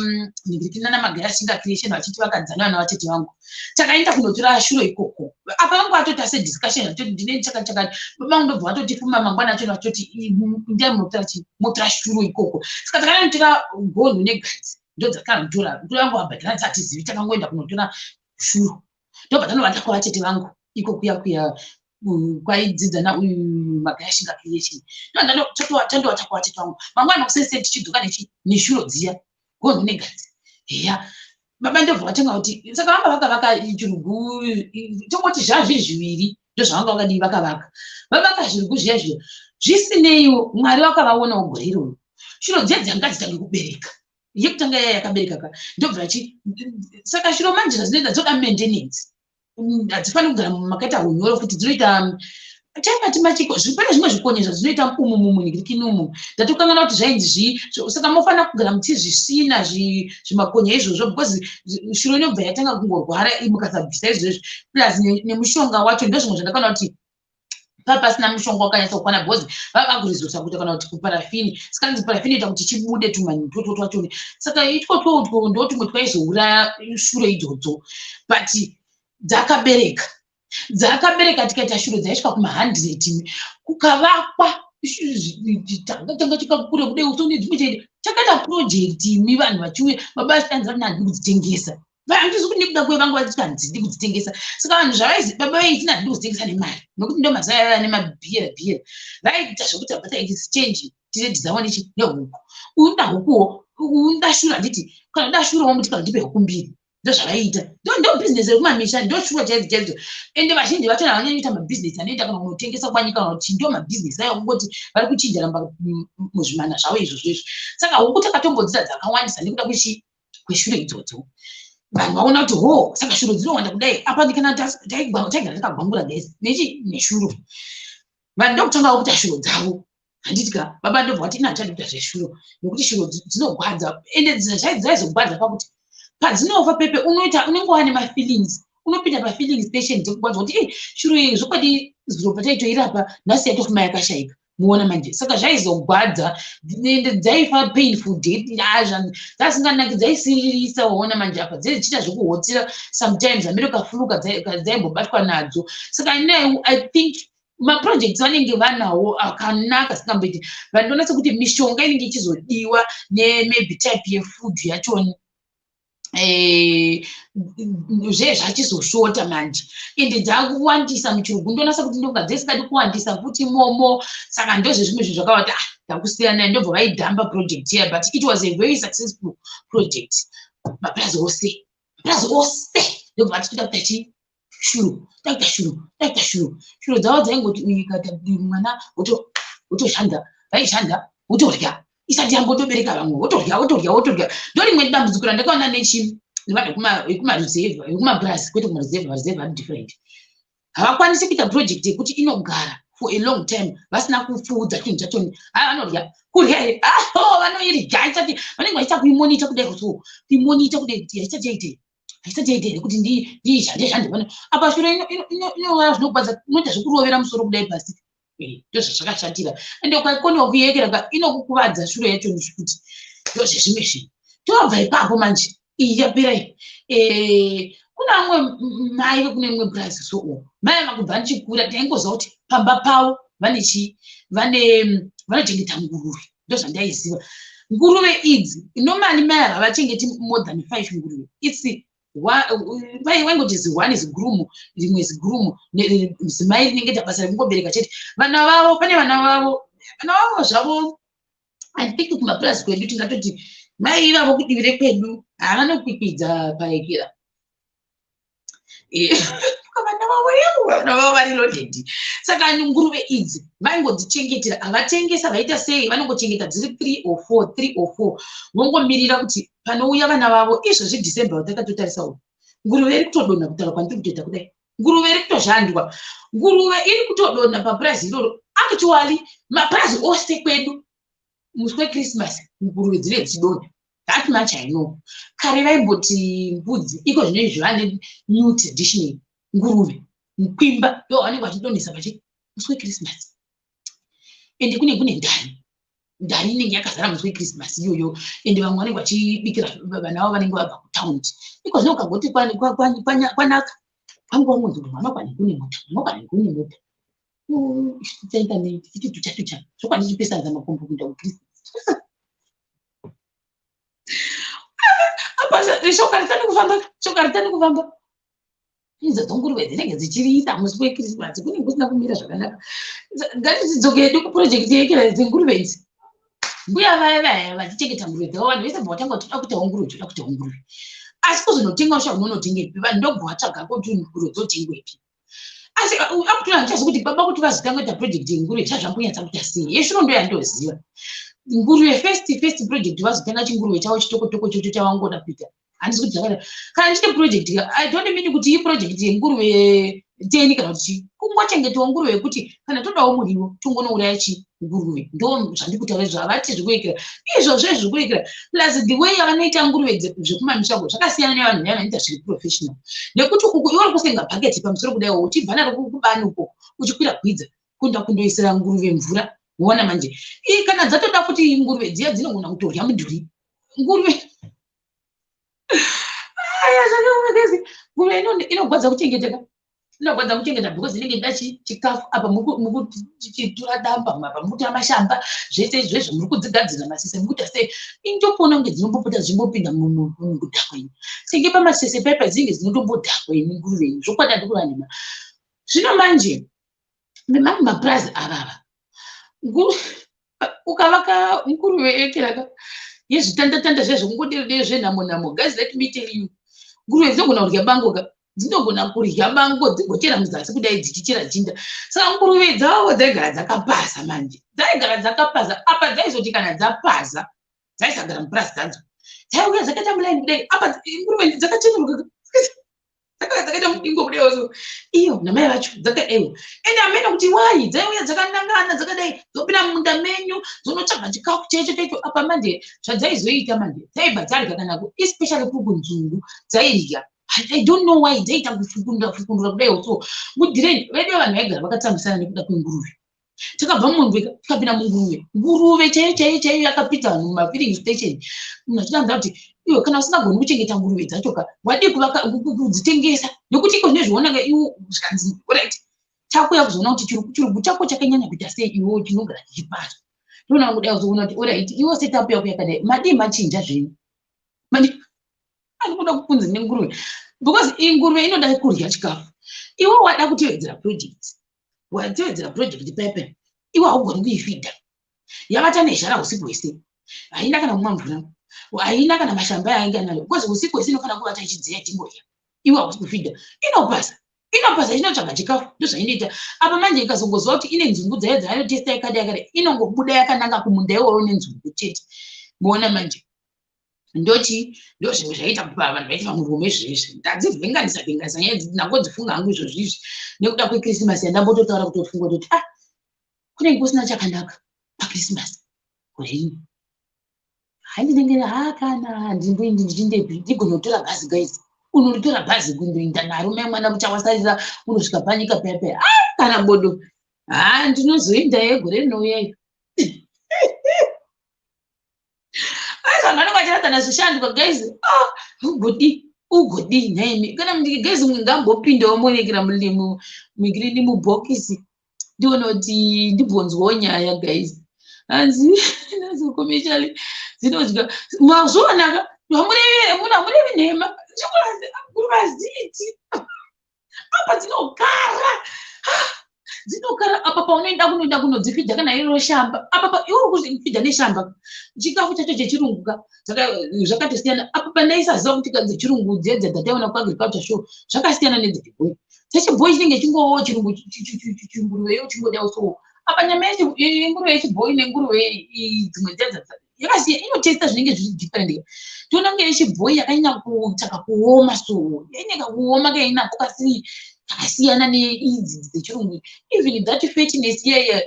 Speaker 1: nana Magayashinga Creation, vachiti vakadzana vana vatete vangu. Takaenda kundotora shuro ikoko. Apa vangu vatoti ase discussion, vatoti ndine chakati chakati. Baba vangu ndobva vatoti fuma mangwana acho, vatoti ndai munotora chi motora shuro ikoko. Saka takanotora gonho negadzi, ndo dzakanotora ndo vangu vabhadhara, dzatizivi. Takangoenda kunotora shuro, ndobva tanovata kwavatete vangu iko kuya kuya kwaidzidza nauyu Magayashinga Creation. Tandovata kwavatete vangu. Mangwana kusese tichidzoka neshuro dziya, gonho negadzi. Heya, baba ndobva vatanga kuti saka vanga vakavaka chirugu, tongoti zvazviri zviviri, ndozvavanga vakadii vakavaka. Vavaka zvirugu zviya zviya. Zvisineiwo, Mwari vakavaonawo gore iroro, shuro dziya dzanga dzitange kubereka. Yekutanga iya yakabereka ka, ndobva chi saka shuro manje zvadzinoita, dzoda maintenance. Hadzifaniri kugara makaita unyoro futi. Dzinoita chakati machiko, pane zvimwe zvikonye zvadzinoita umu mumunhikirikini umu, ndatokangana kuti zvainzi zvii. Saka mofanira kugara muchizvisina zvimakonye izvozvo, because shuro inobva yatanga kungorwara mukasabvisa izvozvo, plus nemushonga wacho. Ndozvimwe zvandakaona kuti pasina mushonga wakanyatsa kukwana, because vava kurizosa kuita kana kuti kuparafini. Saka nzi parafini inoita kuti chibude tumanyitotwo twachoni. Saka itwotwo utwo ndo tumwe twaizouraya shuro idzodzo. But dzakabereka, dzakabereka, tikaita shuro dzaisvika kuma100. Kukavakwa tanga tanga chikakura kudai so nedzimwe chaita chakaita project imi vanhu vachiuya. Baba vachitanzi vati handidi kudzitengesa. Handizi kuti nekuda kwevanga vachiti handidi kudzitengesa. Saka vanhu zvavaizi baba vaiti handidi kudzitengesa nemari, nokuti ndo mazuva aiva nemabhiyera bhiyera. Vaiita zvekuti abata exchange, tiredhidzavo nechi nehuku. Uyu unoda hukuwo, uyu unoda shuro, handiti? Kana uda shuro, womuti kana ndipe huku mbiri. Ndozvavaiita, ndo bhizinesi rekumamisha, ndo shuro chaidzo chaidzo. Ende vazhinji vacho havanyanyi kuita mabhizinesi anoita kana kunotengesa kwanyika, kana kuti ndo mabhizinesi ayo kungoti vari kuchinjana muzvimana zvavo izvozvo izvo. Saka huku takatombodzidza dzakawandisa nekuda kweshure idzodzo. Vanhu vaona kuti ho, saka shuro dzinowanda kudai apa, kana taigara takagwangura gesi nechi neshuro. Vanhu ndokutangawo kuita shuro dzavo, handiti ka? Baba ndobva vati ina handichadi kuita zveshuro, nekuti shuro dzinogwadza. Ende dzaizogwadza pakuti padzinofa pepe unoita unenge wane mafeelings, unopinda pafeeling station dzekugwadza kuti e shuro iyi zvokwadi zuro pataitoirapa, nhasi yatofuma yakashayika. Muona manje, saka zvaizogwadza. Ende dzaifa painful death, dzasinganaki, dzaisiririsa. Waona manje, apa dzaichiita zvekuhotsira sometimes, amene kafluka dzaimbobatwa nadzo. Saka I think maprojects vanenge vanawo akanaka singamboiti. Vandoona sekuti mishonga inenge ichizodiwa nemaybe type yefood yachoni zve zvachizoshota manje. Ende dzakuwandisa muchirugu, ndoona sekuti ndonga dzesingadi kuwandisa futi momo. Saka ndozvezvimwe zvinhu zvakavati ah, ndakusiyana. Ndobva vaidhamba project iya, but it was a very successful project. Mapurazi ose, mapurazi ose ndobva vati toda kuita chi shuro, taita shuro, taita shuro. Shuro dzavo dzaingoti uyu ikaita mwana wotoshanda, vaishanda wotorya, isati yambotobereka vamwe wotorya, wotorya, wotorya. Ndorimwe dambudziko randakaona nechi nevanhu vekumaruzevha, vekumapurazi, kwete kumaruzevha. Maruzevha ari different. Havakwanisi kuita project yekuti inogara for a long time vasina kupfuudza chinhu chachoni. Vanorya kurya here? Aho, vanoirya isati vanenge vachiita kuimonita kudai so, kuimonita kudai kuti haisati yaitei, haisati yaita here kuti ndiishande shande pano apa. Shuro inovara zvinokwadza, inoita zvekurovera musoro kudai pasi. Ndozvazvakashatira. Ende ukaikonewa kuyekera, inokukuvadza shuro yacho kuti. Ndozvezvimwe zvinhu. Tobva ipapo manje, iyi yapera iyi. Kuna vamwe mai vekune imwe purazi. So mai ava, kubva ndichikura ndaingoziva kuti pamba pavo vane chii, vane vanochengeta nguruve. Ndozvandaiziva. Nguruve idzi, normally mai ava havachengeti more than five nguruve. Its vaingoti zi one zigurumu, rimwe zigurumu, zimai rinenge ita basa rekungobereka chete. Vana vavo, pane vana vavo, vana vavo zvavo. I think kumapurazi kwedu tingatoti mai ivavo kudivi rekwedu havanokwikwidza paekera. Vana vavo, vana vavo vari loaded. Saka nguruve idzi vaingodzichengetera, havatengesa, vaita sei, vanongochengeta dziri three or four, three or four, vongomirira kuti panouya vana vavo. Izvozvi December watakatotarisa uyu, nguruve iri kutodonha. Kutaura kwandiri kutoita kudai, nguruve iri kutozhandwa, nguruve iri kutodonha papurazi iroro. Actually mapurazi ose kwedu musi weChristmas nguruve dzinenge dzichidonha. That much I know. Kare vaimboti mbudzi, iko zvino izvi vane new tradition. Nguruve mukwimba ndo vanenge vachidonhesa vachi musi weChristmas. Ende kune ndari, ndari inenge yakazara musi weChristmas iyoyo. Ende vamwe vanenge vachibikira vana vavo vanenge vabva kutaundi. Iko zvino ukagoti kwanaka, kwangu wangonzi kuti mama kwane kune mota, mama kwane kune mota. Isu taenda nei tichiti tucha tucha zvokwadi tichipesanisa makumbo kuenda kuChristmas. Apa shoka ritani kufamba, shoka ritani kufamba. Idzo dzonguruve dzinenge dzichirira musi weChristmas, kunenge kusina kumira zvakanaka. Ngatidzoke hedu kuproject yekera dzenguruve idzi. Mbuya vaya vaya vachichengeta nguruve dzavo, vanhu vese bva vatanga kuti toda kuitawo nguruve, toda kuitawo nguruve. Asi kuzonotenga usha unonotengepi? Vanhu ndobva vatsvaga kuti nguruve dzotengwepi. Asi akutora handichazi kuti baba kuti vazotanga kuita project yenguruve chazvambonyatsa kuita sei. Yeshuro ndo yandoziva. Nguruve first project vazotanga chinguruve chavo chitokotoko chocho chavangoda kuita. Handisi kuti zvakadaro. Kana ndichite project, I don't mean kuti iproject yenguruve 10 kana kuti chii. Kungochengetawo nguruve yekuti kana todawo muriwo tongonouraya chi nguruve. Ndo zvandiri kutaura izvo, havati zvekuekera. Izvozvo izvi zvekuekera. Plus the way yavanoita nguruve zvekumamisha uko zvakasiyana nevanhu vaya vanoita zviri professional. Nekuti uku iwe uri kusenga bhaketi pamusoro kudai, uchibva naro kubani uko uchikwira gwidza kuenda kundoisira nguruve mvura. Uona manje. Kana dzatoda futi nguruve dziya dzinogona kutorya mudhuri. Nguruve aya zvakaoma guys. Nguruve inogwadza kuchengeteka, inogwadza kuchengeta because inenge ida chikafu. Apa mukuchitura damba, apa mukutora mashamba, zvese izvezvo muri kudzigadzira masese, mukuita sei. Indokuona kunge dzinombopota dzichimbopinda mukudhakwa ini, senge pamasese paipa dzinenge dzinotombodhakwa ini nguruve ini. Zvokwadi handikuva nhema. Zvino manje nemamwe mapurazi avava, ukavaka nguruve yekeraka yezvitandatanda zviya zvekungodero zvenhamo nhamo, guys, let me tell you, nguruve dzinogona kudya bango ka, dzinogona kurya bango, dzigochera muzasi kudai dzichichera jinda. Saka nguruve dzavo dzaigara dzakapaza manje, dzaigara dzakapaza. Apa dzaizoti kana dzapaza dzaisagara mupurazi dzadzo, dzaiuya dzakaita mulaini kudai. Apa nguruve dzakachenuruka, dzakauya dzakaita mudingo kudai so, iyo namai vacho dzakadaiwo. Ende hamene kuti why dzaiuya dzakanangana dzakadai, dzopinda mumunda menyu, dzonotsvaga chikafu chaicho chaicho. Apa manje zvadzaizoita manje, dzaibva dzarya kana especially kuku nzungu dzairya. I don't know why dzaita kufukundura fukundura kudai so mudhireni vedu. Vanhu vaigara vakatambisana nekuda kwenguruve. Takabva mumwe tikapinda munguruve, nguruve chaiyo chaiyo chaiyo yakapinza vanhu mumafilling station. Munhu achidanza kuti iwe kana usingagoni kuchengeta nguruve dzacho ka, wadii kuvaka kudzitengesa? Nekuti iko zvinezvionaka iwo zvikanzi right, chakuya kuzoona kuti chirungu chako chakanyanya kuita sei, iwo chinogara chichipazwa. Ndoona kudai kuzoona kuti alright, iwo setup yako yakadai, madii machinja zvenyu? Madii andikuda kupunza nenguruve? Because iyi nguruve inoda kurya chikafu. Iwe wada kutevedzera project, watevedzera project pepe, iwe haugoni kuifidha. Yavata nezhara usiku hwese, haina kana kumwa mvura, haina kana mashamba yainge anayo, because usiku hwese inofanira kuvata ichidziya ichingorya. Iwe hausi kufidha, inopasa, inopasa inotsvaga chikafu. Ndozvainoita. Apa manje ikazongoziva kuti ine nzungu dzayo dzainotesta yakadai yakadai, inongobuda yakananga kumunda iwoyo nenzungu chete. Muona manje ndochi ndo zvimwe zvaita kuti vanhu vaite vamurume izvezvi. Ndadzivhenganisa vhenganisa nyaya idzi, ndangodzifunga hangu izvozvi izvi nekuda kwekrisimasi yandambototaura, kutofunga kutoti ah, kunenge kusina chakanaka pakrisimasi gore rino. Handinenge hakana handimboindi ndichindepi, ndigonotora bhazi guys, unoritora bhazi kundoinda naro mai mwana muchawasarira, unosvika panyika paya paya. Ah, kana bodo, ha, ndinozoinda yegore rinouyayo. Ai, vanhu vanenge vachiratana zvishandwa guys. Ah, ugodi ugodi nhaimi kana guys, ngambopindawo monekera mugirini mubhokisi, ndione kuti ndimbonzwawo nyaya guys. Hanzi nazo commercial dzinodya mazvionaka, munhu hamurevi nhema, nguruve apa dzinogara, dzinogara apa paunoenda kunoenda kunodzifidha kana iriro shamba. Apa iwe uri kuzvifidha neshamba, chikafu chacho chechirungu ka zvakatosiyana. Apa pandaisaziva kuti dzechirungu dziya dzataiona kuagriculture show zvakasiyana nedzechibhoyi. Dzechibhoyi chinenge chingowo chirungu, chinguruveyo chingodawo so. Apa nyama yenguruve yechibhoyi nenguruve dzimwe dziya yakasiya, inotesta zvinenge zviri different. Toona kunge yechibhoyi yakanyanya kutsvaka kuoma so, yanyanya kuoma kainako kasi kakasiyana neidzi dzechirungu. Even that fatness iyaiya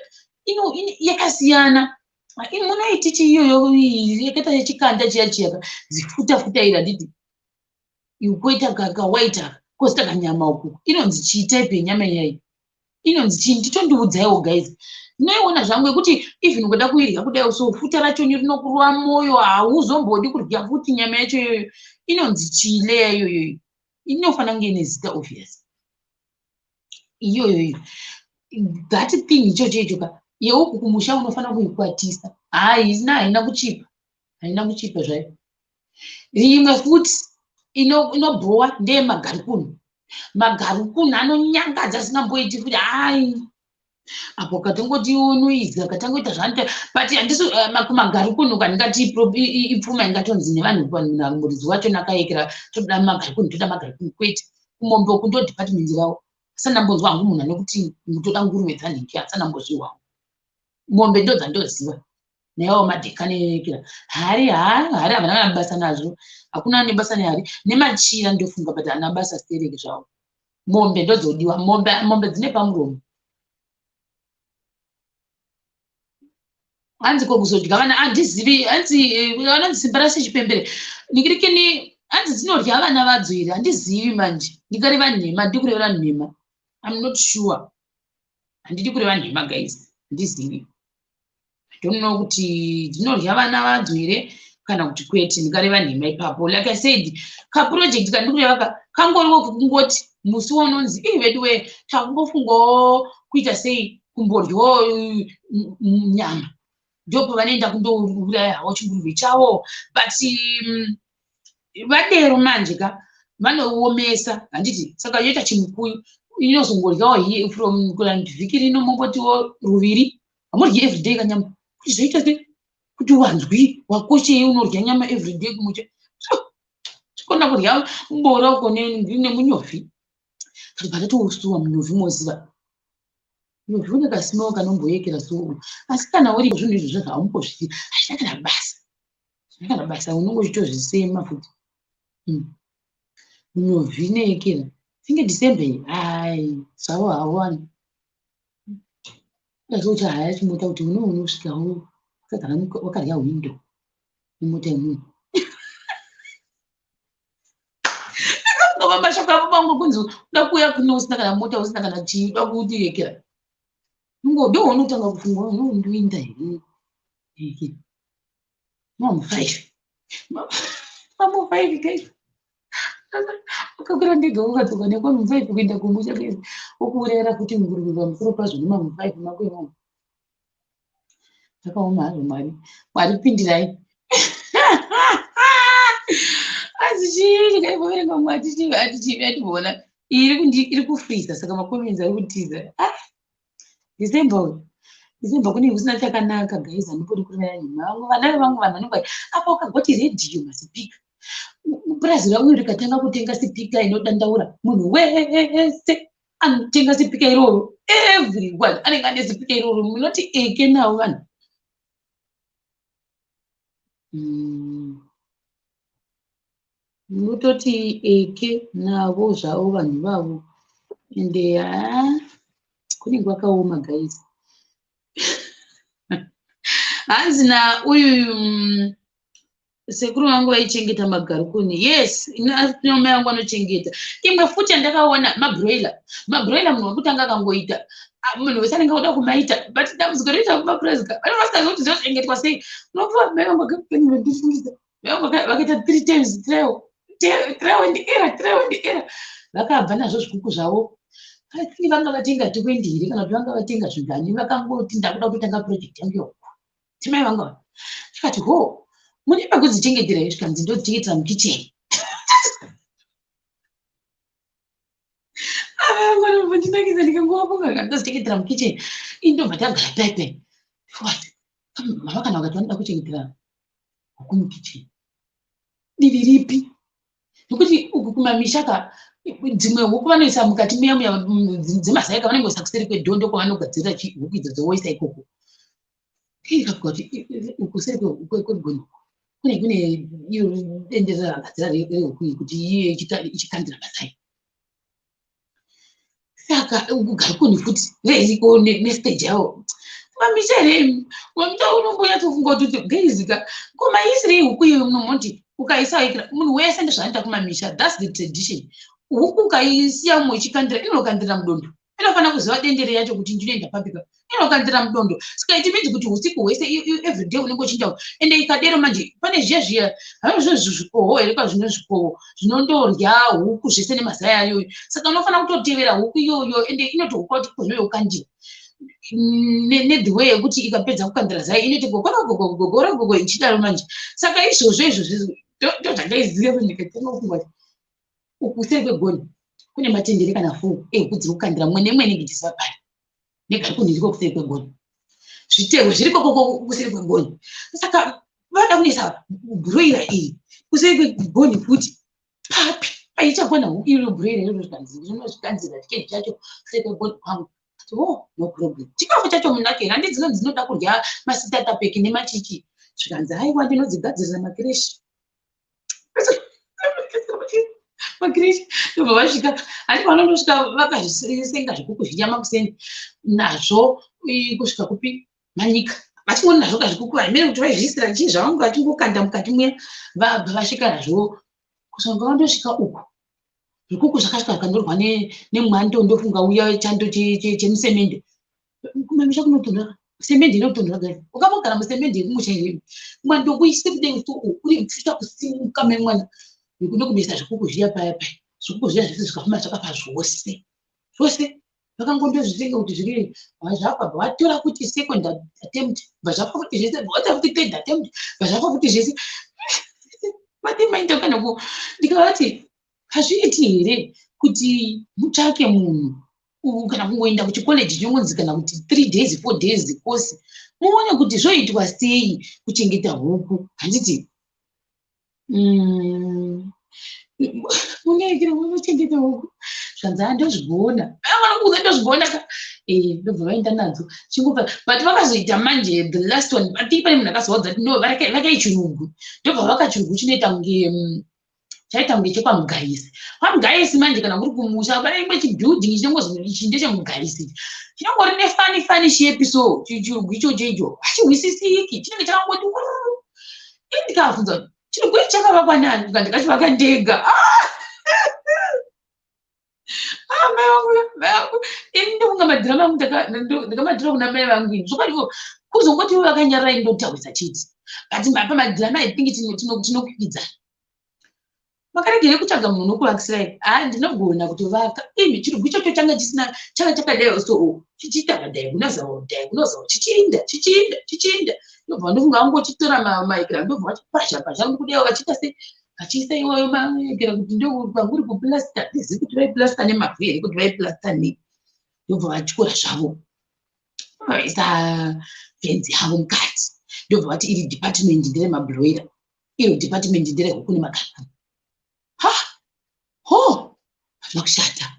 Speaker 1: yakasiyana. Munoiti chi iyoyo yakaita yechikanda chiya chiya, zifuta futa iri handiti, koita kawhite aka. Kozoita kanyama uku inonzi chii? Type yenyama iyai inonzi chii? Nditondiudzaiwo guys. Ndinoiona zvangu yekuti even ukada kuidya kudai so, futa rachoni rinokurwa mwoyo, hauzombodi kudya futi nyama yacho iyoyo. Inonzi chii layer iyoyoyo? Inofanira kunge ine zita, obvious. Iyoyoyo, that thing, ichocho icho ka, yeuku kumusha unofanira kuikwatisa. Haina, haina kuchipa, haina kuchipa zvayo. Rimwe futi inobhowa ndeyemagarikuni. Magarikuni anonyangadza asingamboiti futi. Hai, apo katongoti unoidya, katangoita zvaanoita, but handisi kumagarikuni uku. Handingati ipfuma ingatonzi nevanhu, muridzi wacho nakaekera, toda magarikuni, toda magarikuni. Kwete, kumombe uku ndo department ravo. Asandambonzwa hangu munhu anekuti toda nguruve dzanhingi, asandambozvihwa. Mombe ndo dzandoziva, naiwawo madheka neekera hari. Ha, hari havana kana basa nazvo, hakuna ane basa nehari nemachira ndofunga, but haana basa stereki zvavo. Mombe ndodzodiwa, mombe, mombe dzine pamuromo. Hanzi ko kuzodya vana? Handizivi. Hanzi vanonzi simba rase chipembere nikirikini. Hanzi dzinorya vana vadzo here? Handizivi manje, ndikareva nhema, ndiri kurevera nhema. I'm not sure, handidi kureva nhema guys, handizivi. I don't know kuti dzinorya vana vadzo here kana kuti kwete, ndikareva nhema ipapo. Like I said, kaproject kandikureva ka kangoriwo kungoti musi waunonzi ii vedu we, takungofungawo kuita sei, kumbodyawo nyama, ndo pavanoenda kundouraya havo chinguruve chavo. But vadero manje ka, vanouomesa, handiti? Saka yoita chimukuyu, inozongoryawo here from kana vhiki rino mombotiwo ruviri. Hamuryi everyday kanyama, kuti zvoita sei kuti wanzwi wakoshei unorya nyama everyday kumucha? Chikona kurya mbora uko nemunyovi. Tobva tatousuwa munyovi, moziva munyovi une kasimo kanomboyekera. So asi kana uri zvinhu izvozvo zvaumbozvii, hazvina kana basa, hazvina kana basa, unonge uchitozvisema futi. Munyovi ineyekera tinge December iyi, hai, zvavo havo vanhu asi uchahaya chimota kuti unosvikawo wakagara wakarya hwindo nemota yemunhu. Ngava mashoko avo pangu kunzi uda kuuya kuno usina kana mota, usina kana chii, uda kutirekera. Ndo unotanga kufunga, unondoinda here mamu 5, mamu 5 guys. Ukakwira ndege ukadzoka nekwamu 5 kuenda kumusha guys, okuurayira kuti nguruve pamusoro pazvo nemamu 5 mako imomo. Zvakaoma hazvo. Mwari, Mwari pindirai. Asi chii chikaimboverenga mumwe atichivi ationa iri kufriza, saka macomments ari kutiza. Ah, December uyu, December kunenge kusina chakanaka guys, handipodi kureva nhema. Vamwe vana vevamwe vanhu vanenge apa ukagoti redhiyo, masipika, purazi rangu rikatanga kutenga sipika inodandaura, munhu wese anotenga sipika iroro. Everyone anenge ane sipika iroro. Munoti eke navo vanhu. Munototi eke navo zvavo vanhu ivavo, ende haa, kunenge kwakaoma guys. Hanzi nauyu sekuru vangu vaichengeta magarikuni. Yes, mai vangu vanochengeta. Imwe futi yandakaona, mabroiler. Mabroiler, munhu wekutanga akangoita, munhu wese anenge oda kumaita, but dambudziko rinoita kumapurazi ka, vanenge vasingazivi kuti zvinochengetwa sei. Unopuwa mai vangu vakandifundisa, mai vangu vakaita three times trial, trial and error, trial and error, vakabva nazvo zvikuku zvavo. I think vanga vatenga 20 here, kana kuti vanga vatenga zvingani. Vakangoti ndakuda kutotanga project yangu yehuku, timai vangu ava. Tikati ho, mune pekudzichengetera here? Zvikanzi ndodzichengetera mukicheni. Ndinakidza ndikangovafunga, ndodzichengetera mukicheni. Indobva tagara paipai. What mama kana vakati vanoda kuchengetera huku mukicheni, divi ripi? Nekuti uku kumamisha ka, dzimwe huku vanoisa mukati muya muya dzemazai ka, vanenge vaisa kuseri kwedhondo kwavanogadzirira huku idzodzo, voisa ikoko. Ikafuka kuti uku kuseri kwegondo kune iro dende ragadzira rehuku iyi kuti iye ichikandira mazai. Saka kugarikuni futi reiko nestage yavo mamisha here? Mamisha unombonyatsofunga kuti geizika ko maisirei huku iyo? Munomoti ukaisa ikira munhu wese, ndozvaanoita kumamisha. That's the tradition. Huku ukaisiya mumwe ichikandira, inokandira mudondo. Inofanira kuziva dendere yacho kuti ndinoenda papika. Inokandira mudondo. Saka it means kuti usiku hwese, everyday unenge uchienda. Ende ikadero manje, pane zviya zviya hanozvo zvikoho here, kwazvino zvikoho zvinondorya huku zvese nemazai ayoyo. Saka unofanira kutotevera huku iyoyo, ende inotohuka kuti kozvo yokandira nethe way yekuti ikapedza kukandira zai inoiti gogorogogogogorogogo ichidaro manje. Saka izvozvo izvozvo ndozvandaiziva kuti ndikatanga kufunga kuti uku kuseri kwegoni kune matendere kana 4 ehuku dziri kukandira, mumwe nemwe inenge ichiziva pari negarikuni iriko kuseri kwegoni, zvitehwe zviri kokoko kuseri kwegoni. Saka vada kunisa broiler iyi kuseri kwegoni futi papi paichakwana huku iro broiler iro? Zvikanzi zvinozvikanzira chikeji chacho kuseri kwegoni kwangu. Oh, no problem. Chikafu chacho munake here? Handi dzinonzi dzinoda kudya mastarter pack nemachichi. Zvikanzi, "Aiwa, ndinodzigadzirira makireshi." Makireshi. Ndobva vasvika, handi vanondosvika vakazvisenga zvikuku zviya makuseni nazvo kusvika kupi, Manyika, vachingoni nazvo kazvikuku, haimene kuti vaizviisira chii zvavanga vachingokanda mukati muya. Vabva vasvika nazvo, kusvika vandosvika uku, zvikuku zvakasvika zvikandorwa nemwando. Ndofunga uya chando chemusemende. Kumamisha kunotonhora, semende inotonhora guys. Ukambogara musemende yekumusha here? Mwando kuise kudai so, uri kuita kusimuka memwana nokubisa zvikuku zviya paya paya. Zvikuku zviya zvese zvikafamba, zvakafa zvose zvose. Vakangondozvitenga kuti zviri zvafa, vatora kuti second attempt, bva zvafa futi zvese. Vatora futi third attempt, bva zvafa futi zvese. Vati maita kana ku ndikavati, hazviiti here kuti mutsvake munhu kana kungoenda kuchikoleji chinongonzi kana kuti 3 days, 4 days course, muone kuti zvoitwa sei kuchengeta huku, handiti? Munoekera munochengeta huku. Zvanzi, "Handozvigona." Vanokuudza, "Ndozvigona ka." Ndobva vaenda nadzo chingopa, but vakazoita manje the last one, I think pane munhu akazovaudza kuti no, vakai chirungu. Ndobva vaka chirungu chinoita kunge chaita kunge chekwaMugaisi. KwaMugaisi manje, kana kuri kumusha, pane imwe chibuilding chinongozi ichi ndecheMugaisi, chinongori nefunny funny shape. So chirungu ichocho icho hachihwisisiki, chinenge chakangoti wururu. Ini ndikavabvunza kuti chirungu ichi chakavakwa nani, ndika ndakachivaka ndega. Ah! Ah, mai vangu, mai vangu, ini ndokunga madhirama angu ndakamadhira kuna mai vangu ini. Zvokwadiwo kuzongoti ivo vakanyarara, ini ndotaurisa chete, but pamadhirama I think tinokwikwidzana. Makaregere kutsvaga munhu unokuvakisirai? Ha, ndinogona kutovaka imi. Chirungu ichocho changa chisina, changa chakadai so, chichiita madiagonal, diagonal, chichiinda, chichiinda, chichiinda. Ndobva ndofunga vangochitora maekera, ndobva vachipazha pazha kudai, vachiita sei, vachiisa iwayo maekera kuti ndopanguri kuplasta. Ndizivi kuti vaiplasta nemavhu here, kuti vaiplasta nei. Ndobva vatyora zvavo, vaisa fenzi yavo mukati. Ndobva vati iri department nderemabroiler, iro department nderehuku nemakalani. Ha, ho, hazvina kushata.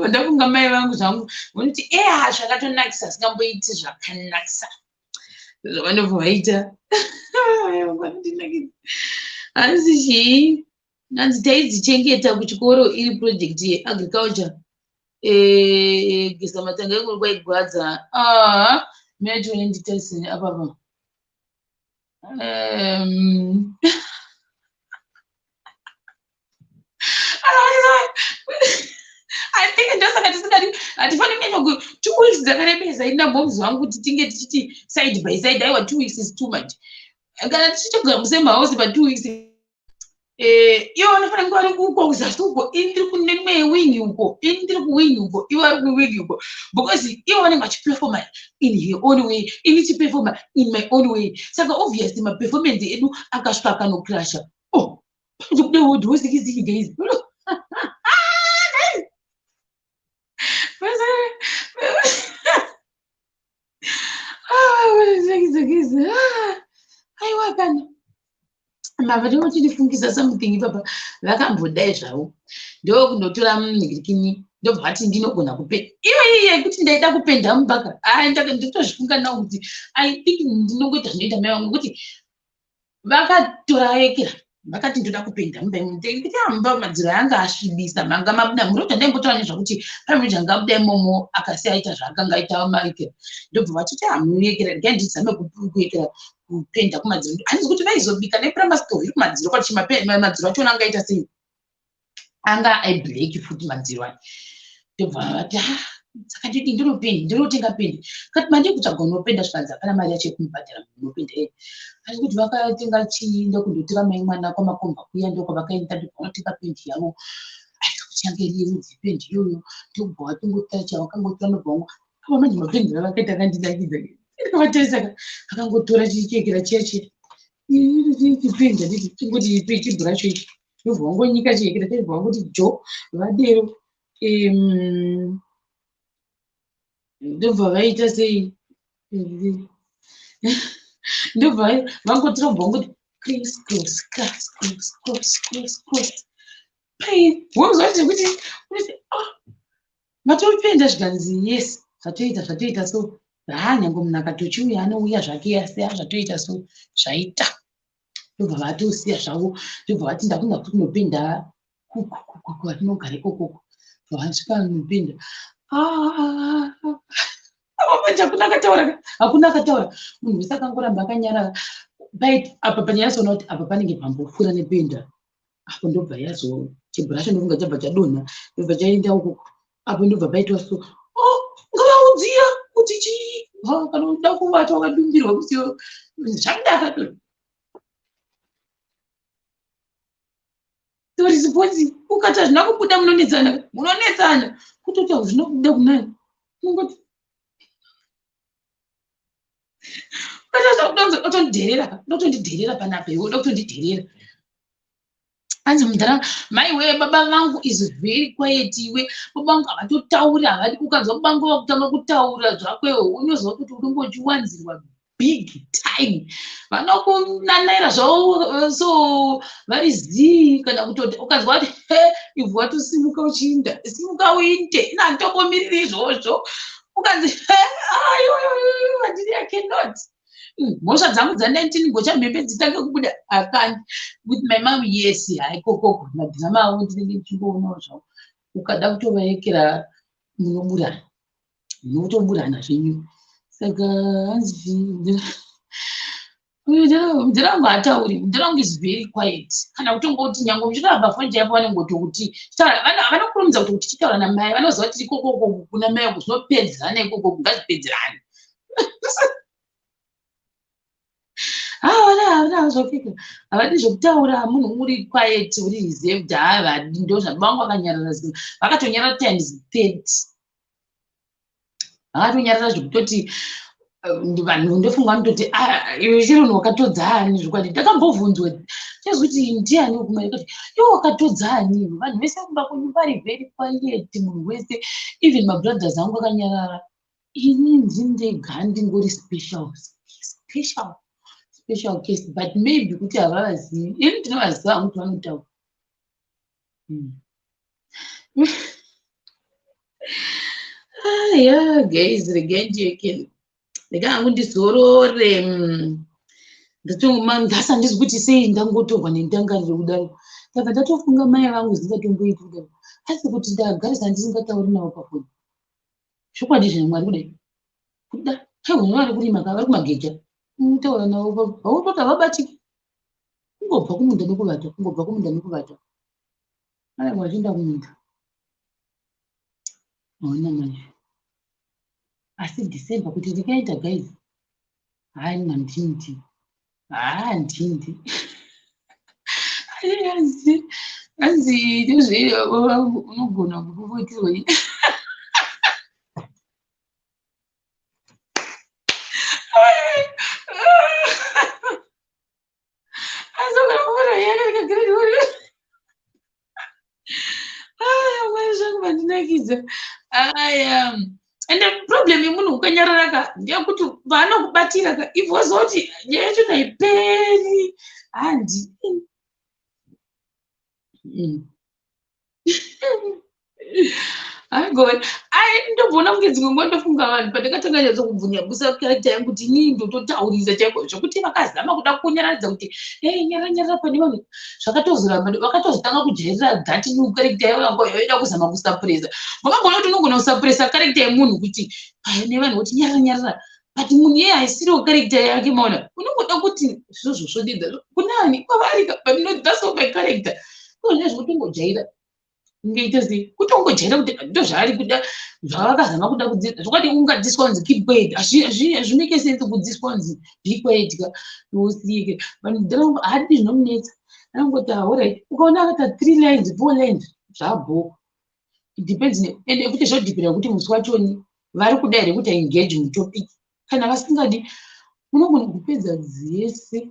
Speaker 1: Ndafunga mai vangu zvangu vanoti, "Eya, zvakatonakisa." Asingamboiti zvakanakisa zvavanobva vaita. Vanondinakisa. Hanzi chii? Hanzi taidzichengeta kuchikoro iri project yeagriculture. Geza matanga engoro kwaigwadza. Ah, metwenditesini apapa. I think ndosaka tisingadi, hatifaniri kunyanya ku 2 weeks dzakarebesa. Ini namomzi vangu kuti tinge tichiti side by side, aiwa, 2 weeks is too much. Kana tichitogara musame house pa2 weeks, ivo vanofanira kunge vari uko kuzasi uko, ini ndiri kune imwe wing uko, ini ndiri kuwing uko, ivo vari kuwing uko, because ivo vanenge vachiperforma in her own way, ini chiperforma in my own way. Saka obviously maperformance edu akasvika akanoclasha. Oh, panozobuda wodhosikiziki guys. Guys, aiwa, kana mava ndinochindifungisa something ipapa. Vakambodai zvavo, ndokundotora munhirikini, ndobva vati ndinogona kupe iyo iyi yekuti ndaida kupenda mubaka. Ndotozvifunga nawo kuti I think ndinongoita zvinoita mai vangu, kuti vakatora ekera, vakati ndoda kupenda mumba. Ndikuti mumba madziro anga asvibisa, manga mabuda muroja. Ndaimbotaura nezvakuti pane muroja anga abuda imomo, akasi aita zvaakanga aita maekera. Ndobva vatoti, "Hamuekera, regai ndizame kuekera." kupenda kumadziro. Handizi kuti vaizobika neprimus stove iri kumadziro kwacho, madziro achona angaita sei? Anga eblack futi madziro aya. Ndobva vati, "Ah, saka ndidi ndinopendi, ndinotenga pendi." Kati mandii kutsvaga unopenda, zvikanzi hapana mari yacho yekumubhadhara munhu unopenda iye. Asi kuti vakatenga chiinda kundotora mai mwana kwamakomba kuya, ndokwavakaenda, ndobva vanotenga pendi yavo. Asi kuti yange iri yerudzi pendi iyoyo, ndobva vatongotacha, vakangotora, ndobva vamwa ava manje mapendero avakaita akandinakidza. Ndikavatarisa, akangotora chichekera chiya chiya chipenda, nditi chingoti chibhurasho ichi, ndobva vangonyika chiyekera chacho, bva vangoti jo vadero. Ndobva vaita sei? Ndobva vangotora, bva vangoti criss cross, cross cross, cross cross, cross pai. Wonzwa kuti unoti, "Ah, matopenda?" Zvikanzi, "Yes, zvatoita, zvatoita." So haa, nyange munhu akatochiuya anouya zvake, asi ha, zvatoita, so zvaita. Ndobva vatosiya zvavo, ndobva vati, "Ndakunda kuti kunopenda kwatinogara ikokoko." Vasvika nopenda manje, hakuna akataura, hakuna akataura. Munhu wese akangoramba akanyarara. Apa panyatsoona kuti apa panenge pambopfuura nependa apo, ndobva yazo chibhurasho, ndofunga chabva chadonha, ndobva chaenda uko apo, ndobva paitwa so. Oh, ngavaudzira kuti chii, kana uda kuvata wakadumbirwa kuti zvakadaka. Response ukati hazvina kubuda, munonetsana, munonetsana kutoti hazvina kubuda kunani. Unongoti otondidherera, ndotondidherera panapa, iwe uda kutondidherera. Hanzi mudhara, "Mai wee, baba vangu is very quiet iwe. Baba vangu havatotauri, havadi." Ukanzwa baba vangu vakutanga kutaura zvakwewo, unoziva kuti unenge uchiwanzirwa big time. Vanokunanaira zvavo so vari zii, kana kutoti ukanzwa kuti he, ibva watosimuka uchiinda, simuka uinde, ina handitombomiriri izvozvo. Ukanzi he, ayo, handidi, I cannot. Mhosva dzangu dza19 gocha mhembe dzitange kubuda akandi. With my mom, yes, haikokoko madhirama avo ndinenge ndichingoonawo zvavo. Ukada kutovaekera munoburana, munotoburana zvenyu. Saka hanzi mudhara wangu haatauri, mudhara wangu is very quiet. Kana kutongoti nyange muchitaura pafoni chaipo, vanongotokuti vanokurumidza kuti tichitaura namai, vanoziva kuti ikokoko kuna mai uku zvinopedzerana, ikoko ngazvipedzerane. Havana, havana zvopfeka, havadi zvokutaura. Munhu uri quiet, uri reserved, havadi. Ndo zvababa vangu vakanyarara, vakatonyarara times 30, vakatonyarara zvekutoti vanhu ndofunga vanototi, "Ah, iwe chero munhu wakatodza ani?" Zvokwadi ndakambobvunzwa chezwi kuti ndiani wekumai, kati iwe wakatodza ani? Vanhu vese kumba kwenyu vari very quiet, munhu wese, even mabrothers angu akanyarara. Ini ndindega ndingori special, special, special case, but maybe kuti havavazivi. Ini ndinovaziva hangu kuti vanotaura. Ah, yeah, guys, regai ndiyeke, regai hangu ndizorore. Ndasi handizi kuti sei ndangotorwa nendangariro kudaro. Ndabva ndatofunga mai vangu zingatomboiti kudaro, asi kuti ndagarisa ndisingatauri navo pafoni. Zvokwadi zvine Mwari kudai kuda haiwa, vari kurima ka, vari kumageja, unotaura navo hautoti havabatiki. Kungobva kumunda nekuvata, kungobva kumunda nekuvata. Aiwa, vachienda kumunda hauna manje. Asi December kuti ndikaita, guys, hai, mandindi, haa, ndindi. Hanzi, hanzi ndezve unogona kupopotirwa. Aya mandinakidza aya. Ende problem yemunhu ukanyarara ka ndeyekuti paanokubatira ka, ivozoti nyaya yacho haiperi. Handi. Haigoni. Ai, ndobvona kunge dzimwe nguva ndofunga vanhu pandakatanga nyatso kubvunya busa character yangu kuti inini ndototaurisa chaiko, zvokuti vakazama kuda kunyaradza kuti ei, nyarara, nyarara pane vanhu, zvakatozoramba. Vakatozotanga kujairira that new character yavo yoida kuzama kusuppressa. Vakagona kuti unogona kusuppressa character yemunhu kuti pane vanhu kuti nyarara, nyarara. But munhu iyeye haisiriwo character yake. Maona, unongoda kuti zvozvo zvodidza kunani kwavari, but no, that's not my character. Kune zvekutongojaira, ungaita sei kutongojaira kuti ndo zvaari kuda, zvavakazama kuda kudzidza. Zvokwadi ungadzidziswa kunzi "Keep quiet", hazvimake sense kudzidziswa kunzi "Be quiet" ka, usike vanhu haadi zvinomunetsa. Anongoti, "Alright." Ukaona akaita three lines, four lines, zvabho. It depends, ende futi zvodhipira kuti musi wachoni vari kuda here kuti engage mutopic. Kana vasingadi, unogona kupedza dzese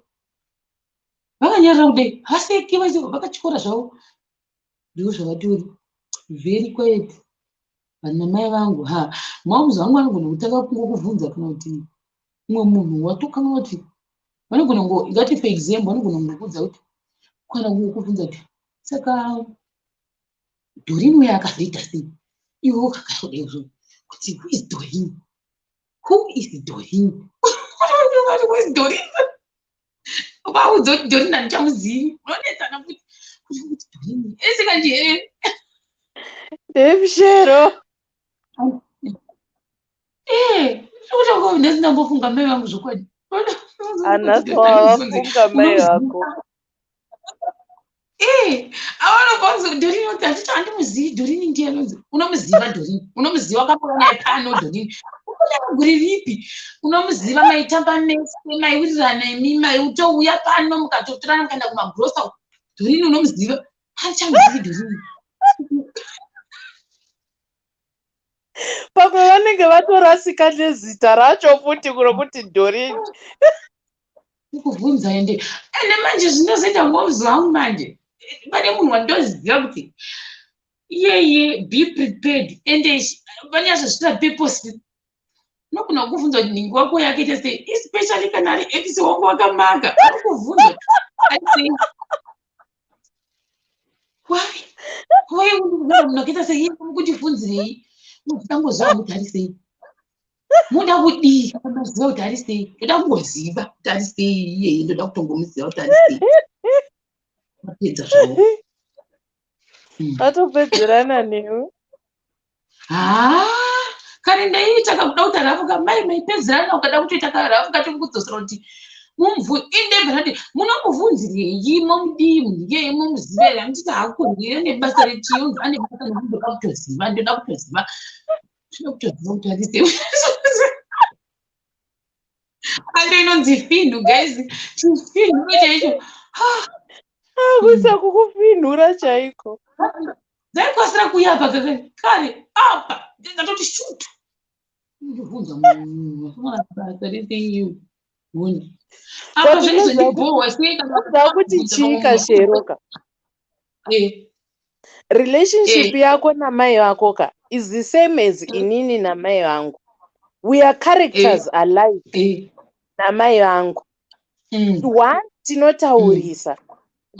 Speaker 1: vakanyarara kudai, vaseke, vakatyora zvavo. Ndiko zvavatori very quiet vanhu. Namai vangu, ha, mamuzi vangu vanogona kutanga kungokubvunza, kana kuti umwe munhu watokanga kuti vanogona ngo ngati, for example, vanogona kungokuudza kuti, kana kungokubvunza kuti, "Saka Doreen uya akazoita sei?" Iwe wakakadai kuti, "Who is Doreen? Who is Doreen? Who is Doreen?" Vaudza kuti, "Doreen handichamuzivi." Unonetsana futi kuti Doreen ese kanje.
Speaker 2: Ndemshero.
Speaker 1: Ee, ndasina mai vangu zvokwadi.
Speaker 2: Anasi wavafunga mai vako.
Speaker 1: Ee, avanobva Doreen oti, "Hatiti handimuzivi Doreen." Ndiye anonzi, "Unomuziva Doreen, unomuziva, wakambouya naye pano Doreen. Unoda guri ripi? Unomuziva, maitamba mese, maiwirirana imi, maitouya pano mukatotorana mukaenda kumagrosa. Doreen unomuziva." "Handichamuzivi Doreen."
Speaker 2: Pamwe vanenge vatorasika nezita racho futi, kunokuti Doreen.
Speaker 1: Kukubvunza. Ende manje zvinozoita moms vangu manje, pane munhu wandoziva kuti iyeye, be prepared, ende vanyatsozviita purposely. Unogona kukubvunza kuti nhingi wako yakaita sei, especially kana ari ex wangu wakamaka. Anokubvunza ari sei. Why undikubvunza munhu akaita sei? Iye mukuchibvunzirei? Unoda kuti ari sei? Munoda kudii kana maziva kuti ari sei? Ndoda kungoziva kuti ari sei iyeye, ndoda kutongomuziva kuti ari sei. Mapedza zvavo.
Speaker 2: Vatopedzerana newe.
Speaker 1: Haa, kare ndaiita kakuda kuti rafuka mai maipedzerana, ukada kutoita karafuka tokudzosera kuti mumvu indebva ndati, "Munomubvunzirei? Momudii munhu iyeye? Momuziva here?" Anditi hakurwire nebasa rechiyungu, ane basa nekundoda kutoziva, ndoda kutoziva, toda kutoziva kuti ari sei. Ando inonzi finhu, guys, chifinhu chaicho.
Speaker 2: Kuisa kukufinhura chaiko.
Speaker 1: Dzaikasira kuuya apa kare kare apa, ndatoti shutu ndibvunza munhu basa reseiyo huni apa.
Speaker 2: But
Speaker 1: zvaizondibhohwa sei kana
Speaker 2: unoziva kuti
Speaker 1: kubvunza
Speaker 2: chii
Speaker 1: vamwe munhu?
Speaker 2: Kasheroka. Relationship yako namai vako ka is the same as inini namai vangu. We are characters alike namai vangu. One, tinotaurisa.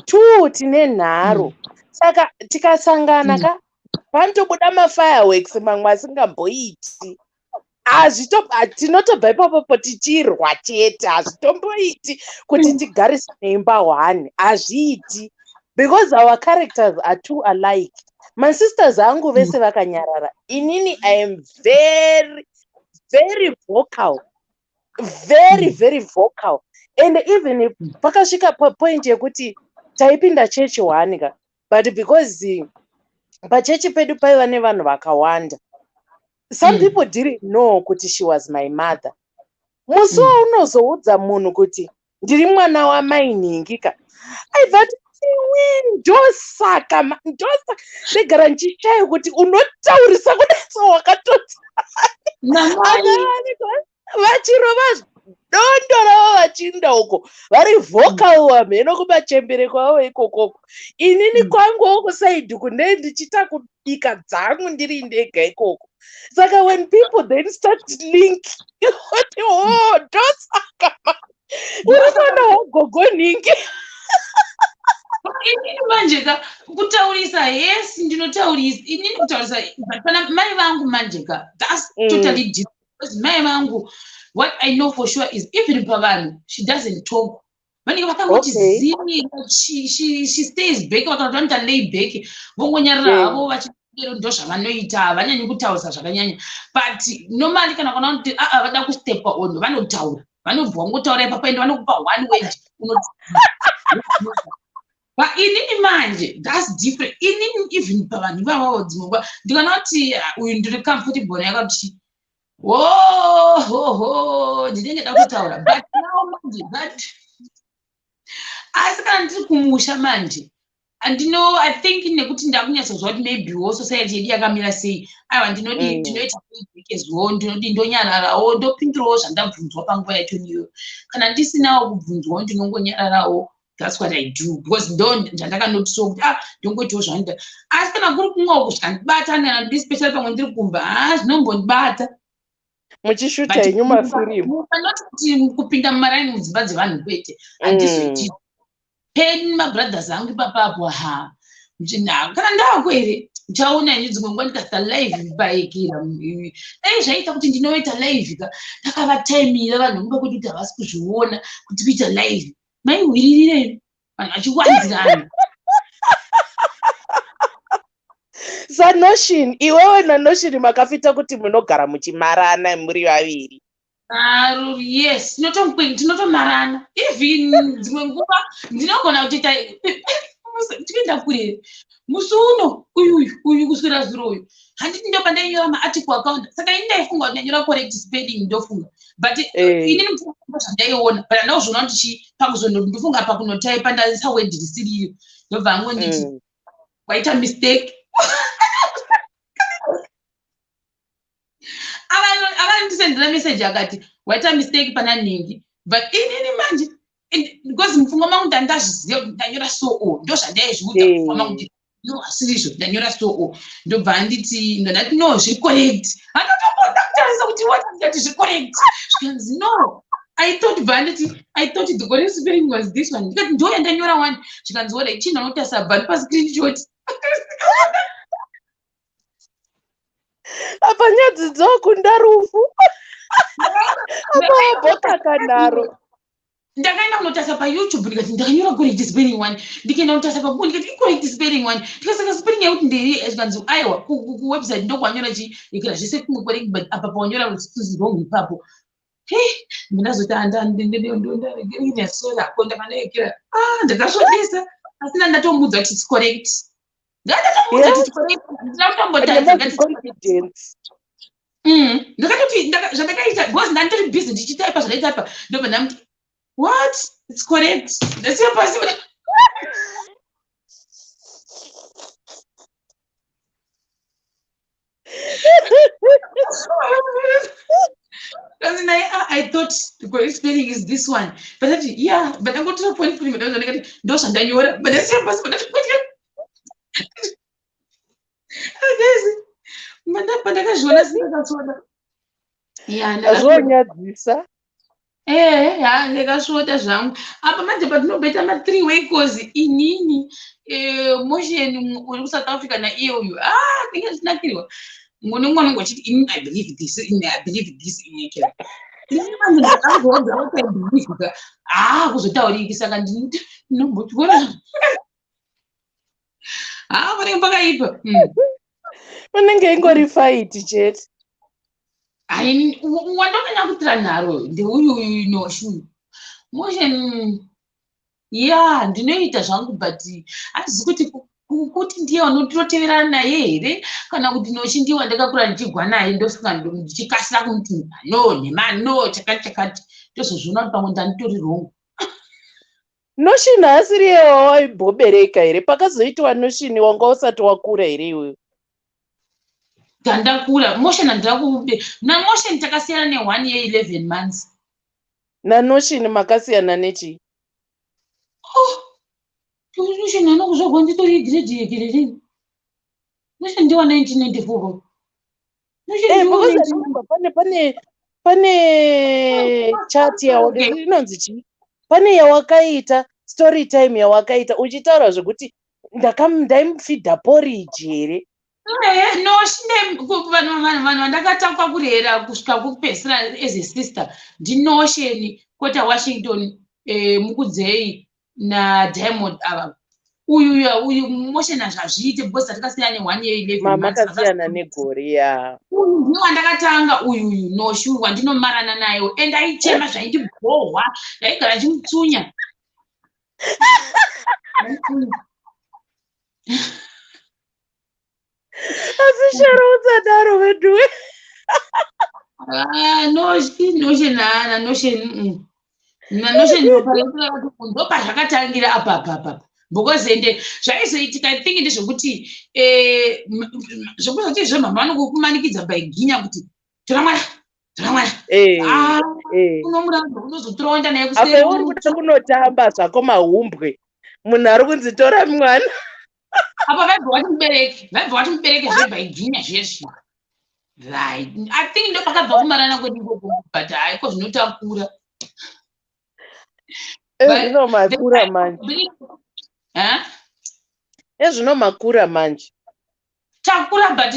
Speaker 2: Two, tine nharo. Saka tikasangana ka, panotobuda mafireworks mamwe asingamboiti. Tinotobva ipapopo tichirwa chete. Hazvitomboiti kuti tigarisane imba one, hazviiti, because our characters are too alike. Masisters angu vese vakanyarara. Inini I am very, very vocal, very, very vocal. And even if pakasvika papoint yekuti taipinda chechi one ka, but because pachechi pedu paiva nevanhu vakawanda, some people didn't know kuti she was my mother. Musi waunozoudza munhu kuti ndiri mwana wamai nhingi ka, aibva ati, "Iwe, ndosaka ndosaka ndegara ndichishaya kuti unotaurisa kudai so wakatoti."
Speaker 1: Namai.
Speaker 2: Vachirova dondo ravo vachiinda uko, vari vocal, wamheno kumachembere kwavo ikokoko. Inini kwanguwo kuside kune ndichiita kubika dzangu ndiri ndega ikoko. Saka when people then start link kuti, "Oh, ndosaka uri mwana wagogo nhingi."
Speaker 1: Inini manje ka, kutaurisa, yes, ndinotaurisa inini kutaurisa, but pana mai vangu manje ka, that's totally different, because mai vangu, what I know for sure is even pavanhu she doesn't talk. Vanenge vakangoti zii. She stays back, vakati vanoita lay back, vongonyarara havo. Ndozvavanoita, havanyanyi kutaurisa zvakanyanya, but normally kana kana kuti aa vada kustepa on, vanotaura, vanobva vangotaura ipapo, ende vanokupa one word. But inini manje, that's different. Inini even pavanhu ivavavo, dzimwe nguva ndikaona kuti, ah, uyu ndiri comfortable naye, kuti hohoho, ndinenge da kutaura. But now manje that, asi kana ndiri kumusha manje, andino, I think nekuti ndakunyatsozwa kuti maybe wo society yedu yakamira sei, aiwa, ndinodi ndinoita kezwo, ndinodi ndonyararawo, ndopindurawo zvandabvunzwa panguva yacho niyo. Kana ndisinawo kubvunzwawo, ndinongonyararawo. That's what I do, because ndo zvandakanotisawo kuti, ah, ndongoitawo zvanoita. Asi kana kuri kumwe uku, zvikandibata, kana ndi special pamwe ndiri kumba, ha, zvinombondibata.
Speaker 2: Muchishuta henyu mafirimu.
Speaker 1: Not kuti kupinda mumaraini mudzimba dzevanhu, kwete, handizoiti. Peni mabrothers angu ipapapo, ha, kana ndako here, uchaona ini dzimwe nguva ndikaita live paekera. Dai zvaita kuti ndinoita live ka, ndakavataimira vanhu vomba kuti havasi kuzviona kuti kuita live maihwiririre, vanhu vachiwanzirana.
Speaker 2: SaNoshin, iwewe naNoshin makafita kuti munogara muchimarana muri vaviri.
Speaker 1: Aro, yes, tinotomarana. Even dzimwe nguva ndinogona kutoita tikuenda kure. Musi uno uyu uyu uyu, kuswera zuro uyu, handiti ndo pandainyora maarticle akawanda. Saka ini ndaifunga kuti ndanyora correct spelling, ndofunga, but inini mufunga zvandaiona, but handakuzviona kuti chi pakuzono, ndofunga pakunotaipa ndaisa word risiriyo, ndobva angonditi, "Waita mistake." Akandisendera message akati, "Waita mistake pana nhingi." But inini manje, because mupfungwa mangu ndandazviziva kuti ndanyora so o, ndo zvandaizviudza mupfungwa mangu kuti no, asirizvo, ndanyora so o. Ndobva anditi, ndandati, "No, zviri correct." Handotomboda kutarisa kuti what, ndikati, "Zviri correct." Zvikanzi, "No, I thought," bva anditi, "I thought the correct spelling was this one." Ndikati, "Ndo yandanyora one." Zvikanzi, "Ora chinhu anotarisa." Bva ndipa screenshot.
Speaker 2: Apa nyadzi dzokunda rufu, apa wabhoka kanharo.
Speaker 1: Ndakaenda kunotarisa paYouTube, ndikati, "Ndakanyora correct spelling one." Ndikaenda kunotarisa paGoogle, ndikati, "Icorrect spelling one." Ndikasaka spelling yekuti nderi, zvikanzi, "Aiwa, kuwebsite ndokwanyora chikira zvese kumwe correct, but apa pawanyora wrong ipapo." He, ndazoti andandinyasorako, ndakanoekera, ah, ndakasvodisa, asina ndatomudza kuti it's correct. Ndakatomuudza kuti it's correct, ndina kutombotarisa.
Speaker 2: Confidence.
Speaker 1: Ndakatoti zvandakaita, because ndanditori busy ndichitaipa zvandaitaipa, ndobva ndamuti, "What, it's correct." Ndasiya pasi. Kanzi naye, "Ah, I thought the correct spelling is this one." But ati, "Yeah," but angotora point kuri ndakati, "Ndo zvandanyora." But ndasiya pasi, but ndati, guys, pandakazviona sindakasvoda. Yeah, ndakasvoda.
Speaker 2: Zvonyadzisa.
Speaker 1: Ehe, ha, ndakasvota zvangu. Apa manje patinomboita ma3 way calls, inini, Motion uri kuSouth Africa naiye uyu, ah, tinenge tichinakirwa. Mumwe nemumwe anenge achiti, "Ini I believe this, ini I believe this." Inyekera ini manje ndakazoodza kuti I believe ka, ah, kuzotauriki. Saka ndinombotyora, ah, panenge pakaipa.
Speaker 2: Unenge ingori fight chete.
Speaker 1: Ai, wandonyanya kuitira nharo ndeuyu uyu Noshu. Motion, ya, ndinoita zvangu, but handizi kuti kuti ndiye wanototeverana naye here, kana kuti Noshi ndiye wandakakura ndichigwa naye, ndosvika ndichikasira kumuti no, nhema, no, chakati chakati. Ndozozviona kuti pamwe ndanditori wrong.
Speaker 2: Noshini haasiri iye wawaimbobereka here? Pakazoitwa Noshini wanga usati wakura here iwewe?
Speaker 1: Ndandakura. Motion handina kube naMotion, takasiyana ne1 year 11 months.
Speaker 2: NaNoshini makasiyana nechii?
Speaker 1: Oh, Notion anokuzvarwa nditori grade yekererini. Notion ndewa 1994. Notion ndiwa
Speaker 2: Because I
Speaker 1: 19
Speaker 2: remember pane chat yawa inonzi chii, pane yawakaita story time yawakaita uchitaura zvekuti ndaimufidha porridge here?
Speaker 1: Eh, no, shine vanhu vandakatakwa kurera kusvika kukupedzisira as a sister ndiNosheni, kota Washington, Mukudzei naDiamond ava. Uyu uyu Motion hazviite because tatakasiyana ne1 year 11 months.
Speaker 2: Makasiyana negore, ya.
Speaker 1: Uyu ndiye wandakatanga uyu, uyu Noshu wandinomarana naye, and aichema zvaindibhohwa, ndaigara chimutsunya.
Speaker 2: Asi Shero, usadaro veduwe.
Speaker 1: Ah, Noshi, Notion, na Notion, na Notion ndopazvakatangira apa apa apa, because ende zvaizoitika, I think ndezvekuti zvekuzoti zvemhama vanokumanikidza by ginya kuti tora mwana, tora mwana. Ah, unomuramba, unozotora woenda naye.
Speaker 2: Apa uri kuda kunotamba zvako mahumbwe, munhu ari kunzi tora mwana.
Speaker 1: Apa vaibva vati mubereki, vaibva vati mubereki zvebhaiginya zvezvi, right? I think ndo pakabva kumarana kwedu ikoko, but haiko zvinotakura.
Speaker 2: Ezvino makura manje. Ezvino makura manje.
Speaker 1: Takura, but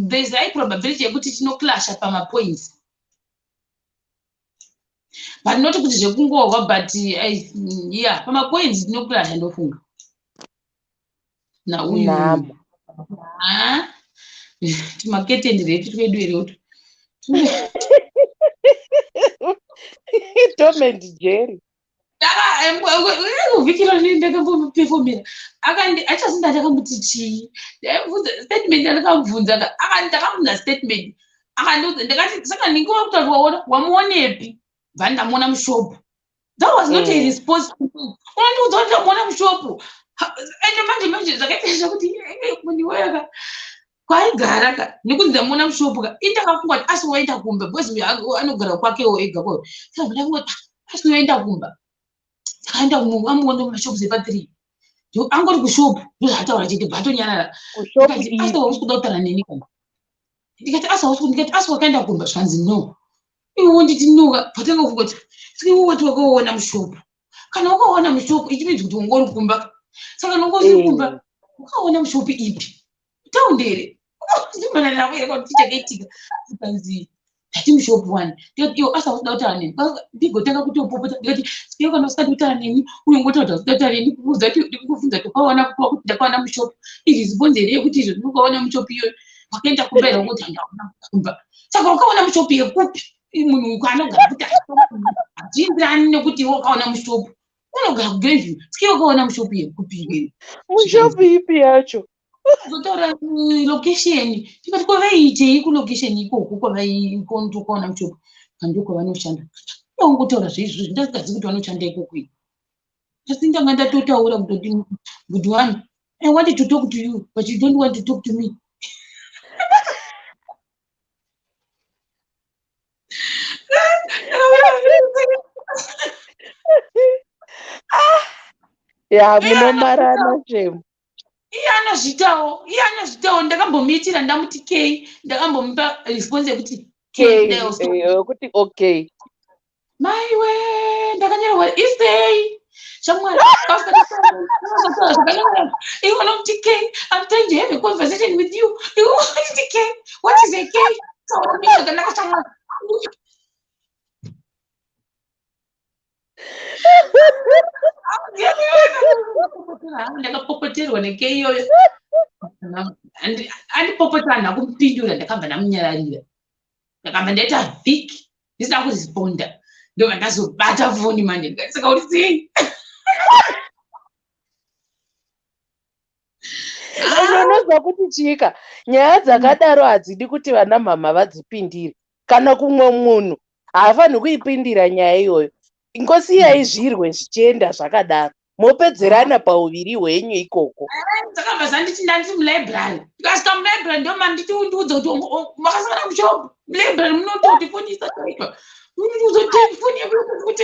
Speaker 1: there's high probability yekuti tinoclasha pamapoints, but not kuti zvekungorwa, but yeah, pamapoints tinoclasha, ndofunga nauyu.
Speaker 2: Nhamo.
Speaker 1: Timaketeni retu twedu here utu?
Speaker 2: Tom and Jerry.
Speaker 1: Vhiki roni ndakambomupefomera, achazinda ndakamuti chii, ndaibvunza statement yandakamubvunza ka, ndakamubvunza statement, akandiudza, ndakati, "Saka ndinguva kuti waona, wamuonepi?" Bva, "Ndamuona mushopu." That was not a response to me. Unondiudza kuti ndamuona mushopu, ende manje manje zvakaita zvekuti munhu kwaigara ka, nekuti ndamuona mushopu ka, indakafunga kuti asi waenda kumba, because uyu anogara kwakewo ega kwayo. Saka ndafunga kuti, "Ah, asi waenda kumba." Saka amuona mumashopu sepa3, angori kushopu, ndozvaataura chete, bva atonyarara.
Speaker 2: Kushopu?
Speaker 1: Ndikati, "Asi hausi kuda kutaura neni kana?" Ndikati, "Asi hausi," ndikati, "Asi wakaenda kumba?" Zvanzi, "No." Iwo nditi noka, patanga kufunga kuti saka iwe wati wakaona mushopu, kana wakaona mushopu, it means kuti wanga uri kumba. Saka nonga usiri kumba, wakaona mushopu ipi? Taundi here? Ndimana here kuti chakaitika? Zikanzi, "Ndati mushopu wani." Ndikati, "Iwo asi hausi kuda kutaura neni?" Ndigotanga kutopopota, ndikati, "Iwe kana usingadi kutaura neni, unongotaura kuti hausi kuda kutaura neni, kuudza kuti ndikukubvunza kuti wakaona kuti ndakaona mushopu, iresponse here yekuti izvo ndinokaona mushopu iyoyo? Wakaenda kumba here?" Wangoti, "Handaona kumba." "Saka wakaona mushopu yekupi?" Munhu kwaanogara kuti hazvienderani nekuti iwe wakaona mushopu, unogara kuGrandview, saka iwe wakaona mushopu yekupi iwewe?
Speaker 2: Mushopu ipi yacho?
Speaker 1: Kuzotaura location, tikati kwavaiitei kulocation ikoko kwavaikotokaona mushopu, kando kwavanoshanda. Wangotaura zveizvozvo, ndasingazivi kuti vanoshanda ikoko ini, asi ndanga ndatotaura kutoti, "Good one, I wanted to talk to you, but you don't want to talk to me."
Speaker 2: Ya, munomarana shemu.
Speaker 1: Iye anozvitawo, iye anozvitawo. Ndakambomuitira, ndamuti k, ndakambomupa response yekuti
Speaker 2: K, yekuti okay.
Speaker 1: Maiwe, ndakanyorerwa isei, shamwari, zvakanaka. Iwe unomuti k, "I'm trying to have a conversation with you." Iwe unoti k, what is a k? Taura zvakanaka, shamwari. Ndakapopoterwa neke iyoyo, andipopotera, handina kumupindura, ndakabva ndamunyararira, ndakabva ndaita vhiki ndisina kuresponda. Ndobva ndazobata foni manje, ndikati, "Saka uri sei?"
Speaker 2: Ende unozwa kuti chika, nyaya dzakadaro hadzidi kuti vana mhama vadzipindire, kana kumwe munhu haafaniri kuipindira nyaya iyoyo. Ingosiyai zvirwe zvichienda zvakadaro, mopedzerana pauviri hwenyu ikoko.
Speaker 1: Dzakabva zvanditi, ndanditi mulibrary, ndikasvika mulibrary, ndoma nditi, "Undiudza kuti makasangana mushopu mulibrary, munototi foni isataitwa, undiudza kuti foni yekuti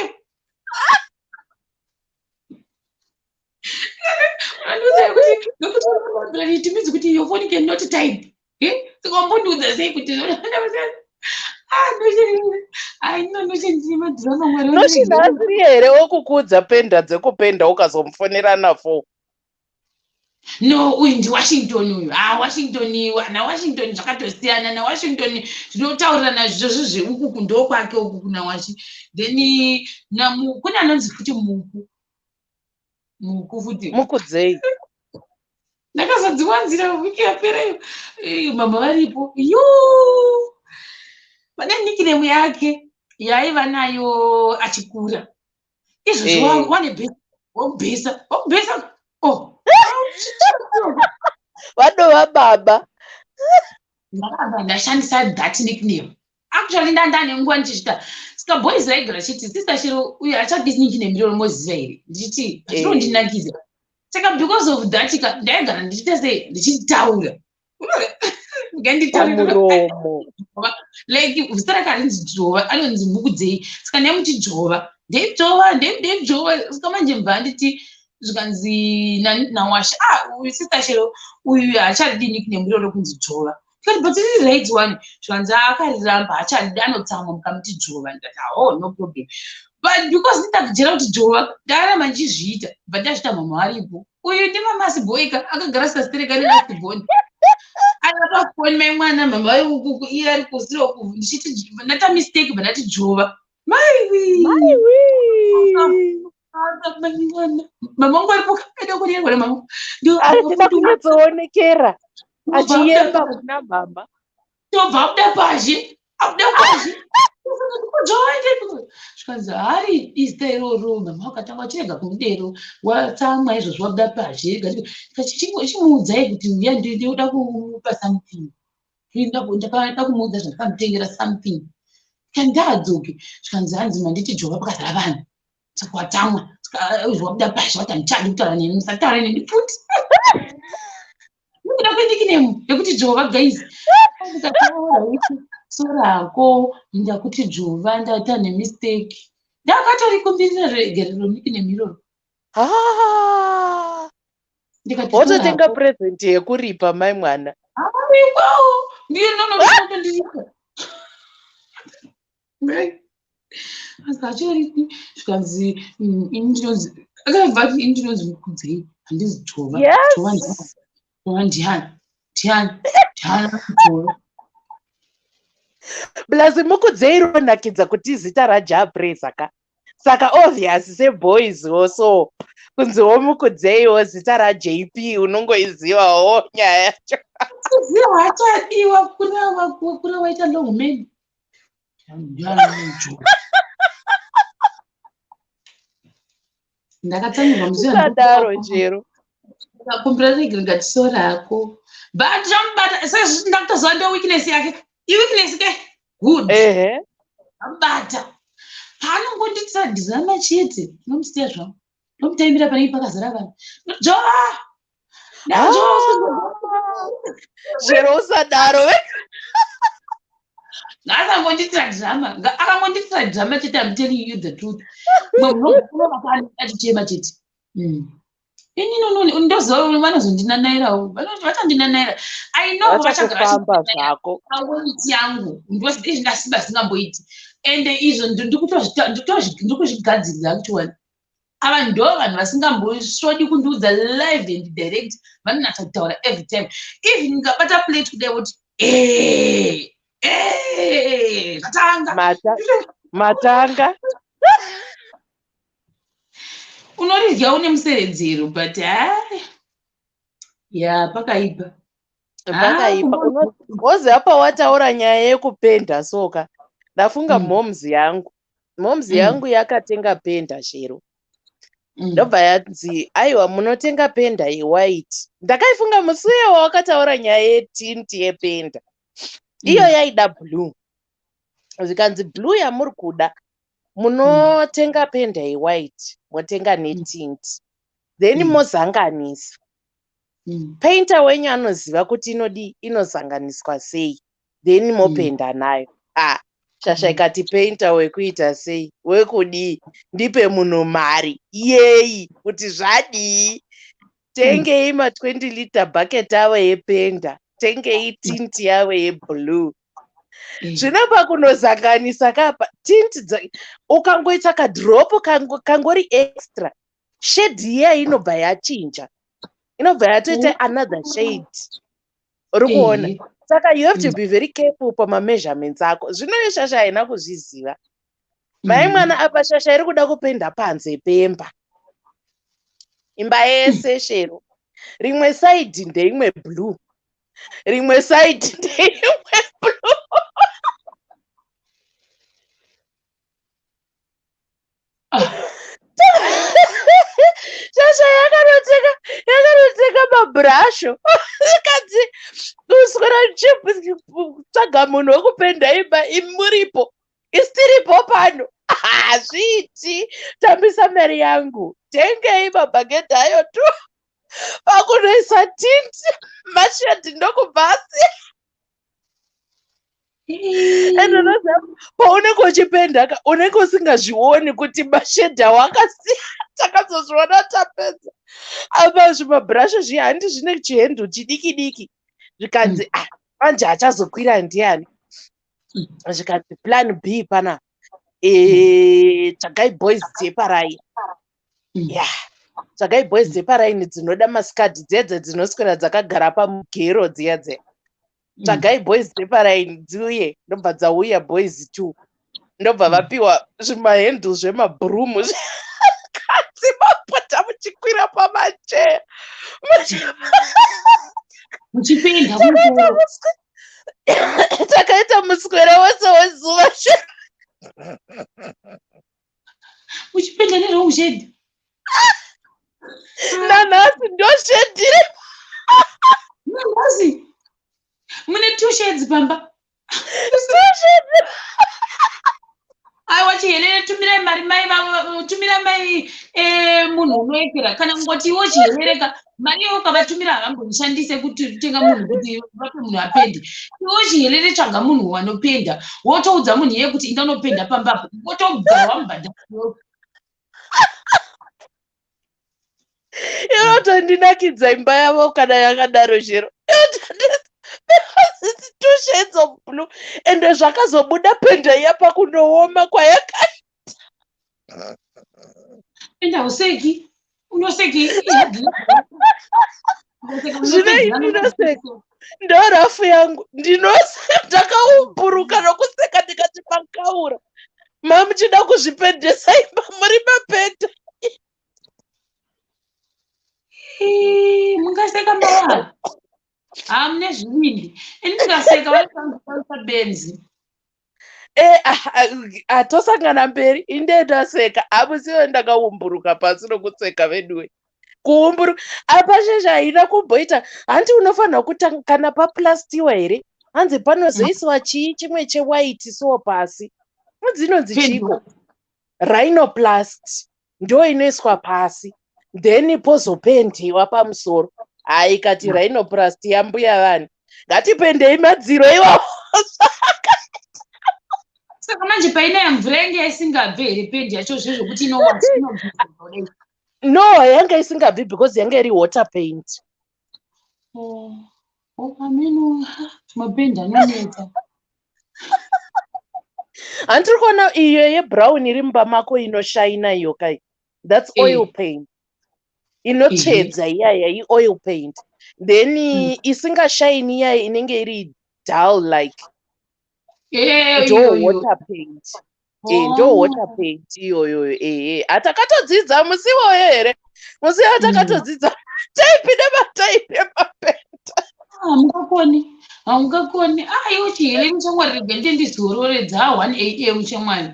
Speaker 1: undiudza kuti nokuti library, it means kuti your phone cannot type. Saka wambondiudza sei kuti?" Notion madrama, Mwari.
Speaker 2: Notion asiri here wokukudza penda dzekupenda ukazomufonera nafo?
Speaker 1: No, uyu ndiWashington uyu. Ha, Washington naWashington zvakatosiyana. NaWashington zvinotaurirana zvozvo zveukuku, ndokwake uku kuna Washi. Then kune anonzi futi Muku, Muku futi.
Speaker 2: Mukudzei?
Speaker 1: Ndakazodziwanzira wiki yapera iyo, mama varipo. Yo, vane nickname yake yaiva nayo achikura. Izvozvi wane bhesa, wobhesa, wobhesa. Oh,
Speaker 2: Vadova baba.
Speaker 1: Ndakabva ndashandisa that nickname. Actually, ndandane nguva ndichizvita. Saka boys raigara chiti, "Sister Shero, uyu achadi nickname iroro, moziva here?" Ndichiti zvinondinakidza. Saka because of that ka, ndaigara ndichiita sei, ndichitaura. Nganditaure.
Speaker 2: Pamuromo.
Speaker 1: Like zita rake harinzi Dzvova, anonzi Mukudzei. Saka ndaimuti Dzvova, ndeidzvova, ndeidzvova. Saka manje mbva anditi, zvikanzi naWasha, "Ah, uyu Sister Shero uyu haacharidi nickname iroro kunzi Dzvova." Tikati, "But riri right one." Zvikanzi akariramba, haacharidi, anotsamwa mukamuti Dzvova. Ndikati, "Oh, no problem." But because ndakujera kuti Dzvova, ndaramba ndichizviita. Bva ndazviita mama varipo. Uyu ndimamasi boyka, akagara sastereka nelast born, ari pafoni mai mwana, mama vari ukuku, iye ari kusiro uku. Ndichiti ndata mistake, bva ndati Dzvova. Maiwi!
Speaker 2: Maiwi.
Speaker 1: Mwana, mama wangu aripo, aida kurierwa namama.
Speaker 2: Achida kunyatsoonekera achiyemba kuna mama.
Speaker 1: Tobva abuda pazhe, abuda pazhe, zvikanzi hari izita iroro. Mama vakatanga vachirega kumudero, watsamwa izvozvo, wabuda pazhe. Chimuudzai kuti uya, ndinoda kumupa something, ndakada kumuudza zvandakamutengera something, kandaadzoke. Zvikanzi hanzi manditi Dzvova pakazara vanhu, saka watsamwa wabuda pazhe, wati handichadi kutaura neni, musataura neni futi nekuda kwenickname yekuti Dzvova. Guys, sorako, ndakuti Dzvova, ndaita nemistake. Ndakatorikumbirira regerero nickname iroro.
Speaker 2: Ah.
Speaker 1: Ndikati
Speaker 2: Wototenga
Speaker 1: sorako.
Speaker 2: Present yekuripa mai mwana.
Speaker 1: Aiwawo, ndiye nonotondirika asi achoripi. Zvikanzi ini ndinonzi, akabva ati, "Ini ndinonzi Mukudzei, handizi Dzvova. Dzvova ndiani? Dzvova ndiani? Ndiani? Ndiani Dzvova?"
Speaker 2: Plus Mukudzei ronakidza kuti zita raJapreza ka. Saka obvious seboys wo, so kunziwo Mukudzeiwo zita raJP, unongoizivawo nyaya yacho.
Speaker 1: Kuziva hachadiwa kura, wakura, waita long man. Ndiani Dzvova? Ndakatsanirwa musi.
Speaker 2: Usadaro, Chero.
Speaker 1: Kumbira regere, ngati sorako, but zvamubata sezvi ndakutoziva ndo weakness yake, iweakness ke good. Amubata paanongonditira dhirama chete, nomusiya zvavo, ndomutaimira panenge pakazara vanhu, Dzvova.
Speaker 2: Ah. Chero, usadaro.
Speaker 1: Ngaasangonditira dhirama, akangonditira dhirama chete, I'm telling you the truth, atichema chete. Ini nono ndoziva vanozondinanairawo, vachandinanaira, I know.
Speaker 2: Vachakufamba zvako.
Speaker 1: Paweight yangu izvi ndasimba singamboiti, ende izvo ndikuzvigadzirira actually. Ava ndo vanhu vasingambosvodi kundiudza live and direct, vanonatsa kutaura every time. Even ndikabata plate kudai, voti, "Eh, eh, zvatanga."
Speaker 2: Matanga.
Speaker 1: Unoridya une museredzero, but hai, ya, pakaipa.
Speaker 2: Pakaipa. Woziva pawataura nyaya yekupenda soka, ndafunga moms yangu. Moms yangu yakatenga penda, Shero. Ndobva yanzi, "Aiwa, munotenga penda yewhite." Ndakaifunga musi uyo wawakataura nyaya yetint yependa iyo. Yaida blue. Zvikanzi, "Blue yamuri kuda, munotenga penda yewhite, motenga netint, then mozanganisa. Painter wenyu anoziva kuti inodi inozanganiswa sei, then mopenda nayo." Ah, shasha ikati, "Painter wekuita sei, wekudii? Ndipe munhu mari yei kuti zvadii? Tengei ma20 liter bucket avo yependa, tengei tint yavo yeblue." Zvino pakunozanganisa kapa tint, ukangoita kadrop kangori extra, shade iya inobva yachinja, inobva yatoita another shade, uri kuona? Saka you have to be very careful pamameasurements ako. Zvino shasha haina kuzviziva mai mwana. Apa shasha iri kuda kupenda panze pemba, imba yese, Shero. Rimwe side ndeimwe blue, rimwe side ndeimwe blue. Shasha yakanotenga mabhurasho, ikanzi kuswera tsvaga munhu wekupenda imba muripo, isitiripo pano, hazviiti. Tambisa mari yangu, tengei mabhaketi ayo tu pakunoisa tint, mashedhi ndokubva asiya. And unoziva paunenge uchipenda ka, unenge usingazvioni kuti mashedhi awo akasiya. Takazozviona tapedza. Apa zvimabhurasho zviya handi zvine chihandle chidiki diki. Zvikanzi, "Ah, manje achazokwira ndiani?" Zvikanzi plan B pana tsvagai boys dzeparaini. Ya, tsvagai boys dzeparaini dzinoda masikadhi, dzedze dzinoswera dzakagara pamugero dziya dziya. Tsvagai boys dzeparaini dziuye. Ndobva dzauya boys two, ndobva vapiwa zvimahandle zvemabhurumu, kanzi mapota muchikwira pamacheya.
Speaker 1: Muchipinda kumusoro.
Speaker 2: Takaita muswera wese wezuva.
Speaker 1: Muchipinda newrong shed.
Speaker 2: Nanhasi ndoshedhire.
Speaker 1: Nanhasi mune two sheds pamba.
Speaker 2: Ndoshedhire.
Speaker 1: Aiwa, Chihelele, tumirai mari mai, tumira mai munhu unoekera. Kana kungoti iwo Chihelereka, mari iwo ukavatumira havamboishandise kuti tenga munhu, kuti vape munhu apende. Iwo Chihelele, tsvaga munhu wanopenda, wotoudza munhu iye kuti inda unopenda pambapo, wotogara wamubhadhara.
Speaker 2: Inotondinakidza imba yavo kana yakadaro chero, because two shades of blue, ende zvakazobuda penda iya pakunooma kwayakaita.
Speaker 1: Ende hauseki, unoseki?
Speaker 2: Zvino ndinoseka, ndorafu yangu, ndinoseka, ndakaumburuka nokuseka, ndikati makaura mamuchida kuzvipendesa imba muri mapenda.
Speaker 1: Mungaseka mawara, hamune zvivindi. Ini ndikaseka vanosa benzi.
Speaker 2: Atosangana mberi, inde ndaseka hamusiwo, ndakaumburuka pasi nokuseka veduwe. Kuumburuka apa, shesha haina kumboita. Hanti unofanira kutanga kana paplastiwa here, hanzi panozoiswa chii chimwe chewhite so pasi, hanzi inonzi chiko, rhinoplast, ndo inoiswa pasi, then pozopendiwa pamusoro. Hai, kati rhinoplast yambuya vanhu, ngatipendei madziro iwawo.
Speaker 1: Saka manje painaya mvura yange isingabve here pendi yacho zvezvokuti inowasha?
Speaker 2: No, yanga isingabvi because yanga iri water paint.
Speaker 1: Oh, ameno mapendi anonetsa.
Speaker 2: Handiri kuona iyo yebrown iri mumba mako inoshaina iyo kai, that's oil paint inotsvedza iyaya, ioil paint. Then isingashaini iyaya inenge iri dull like, ndo water paint. Ndo water paint iyoyo. Ehe, hatakatodzidza musi iwoyo here? Musi iwoyo takatodzidza type nematype emapenda.
Speaker 1: Hamungakoni, haungakoni. Aiwo Chiheleni chamwari, rega ndie ndizorore, dza 1 a.m. chamwari.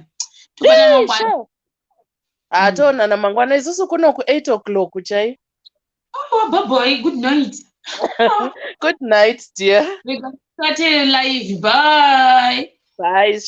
Speaker 1: Tobata mangwana.
Speaker 2: Hatoonana mangwana, isusu kuno ku8 o'clock chai.
Speaker 1: Oh, bye bye, good night.
Speaker 2: Good night, dear.
Speaker 1: Rega tate live, bye.
Speaker 2: Bye.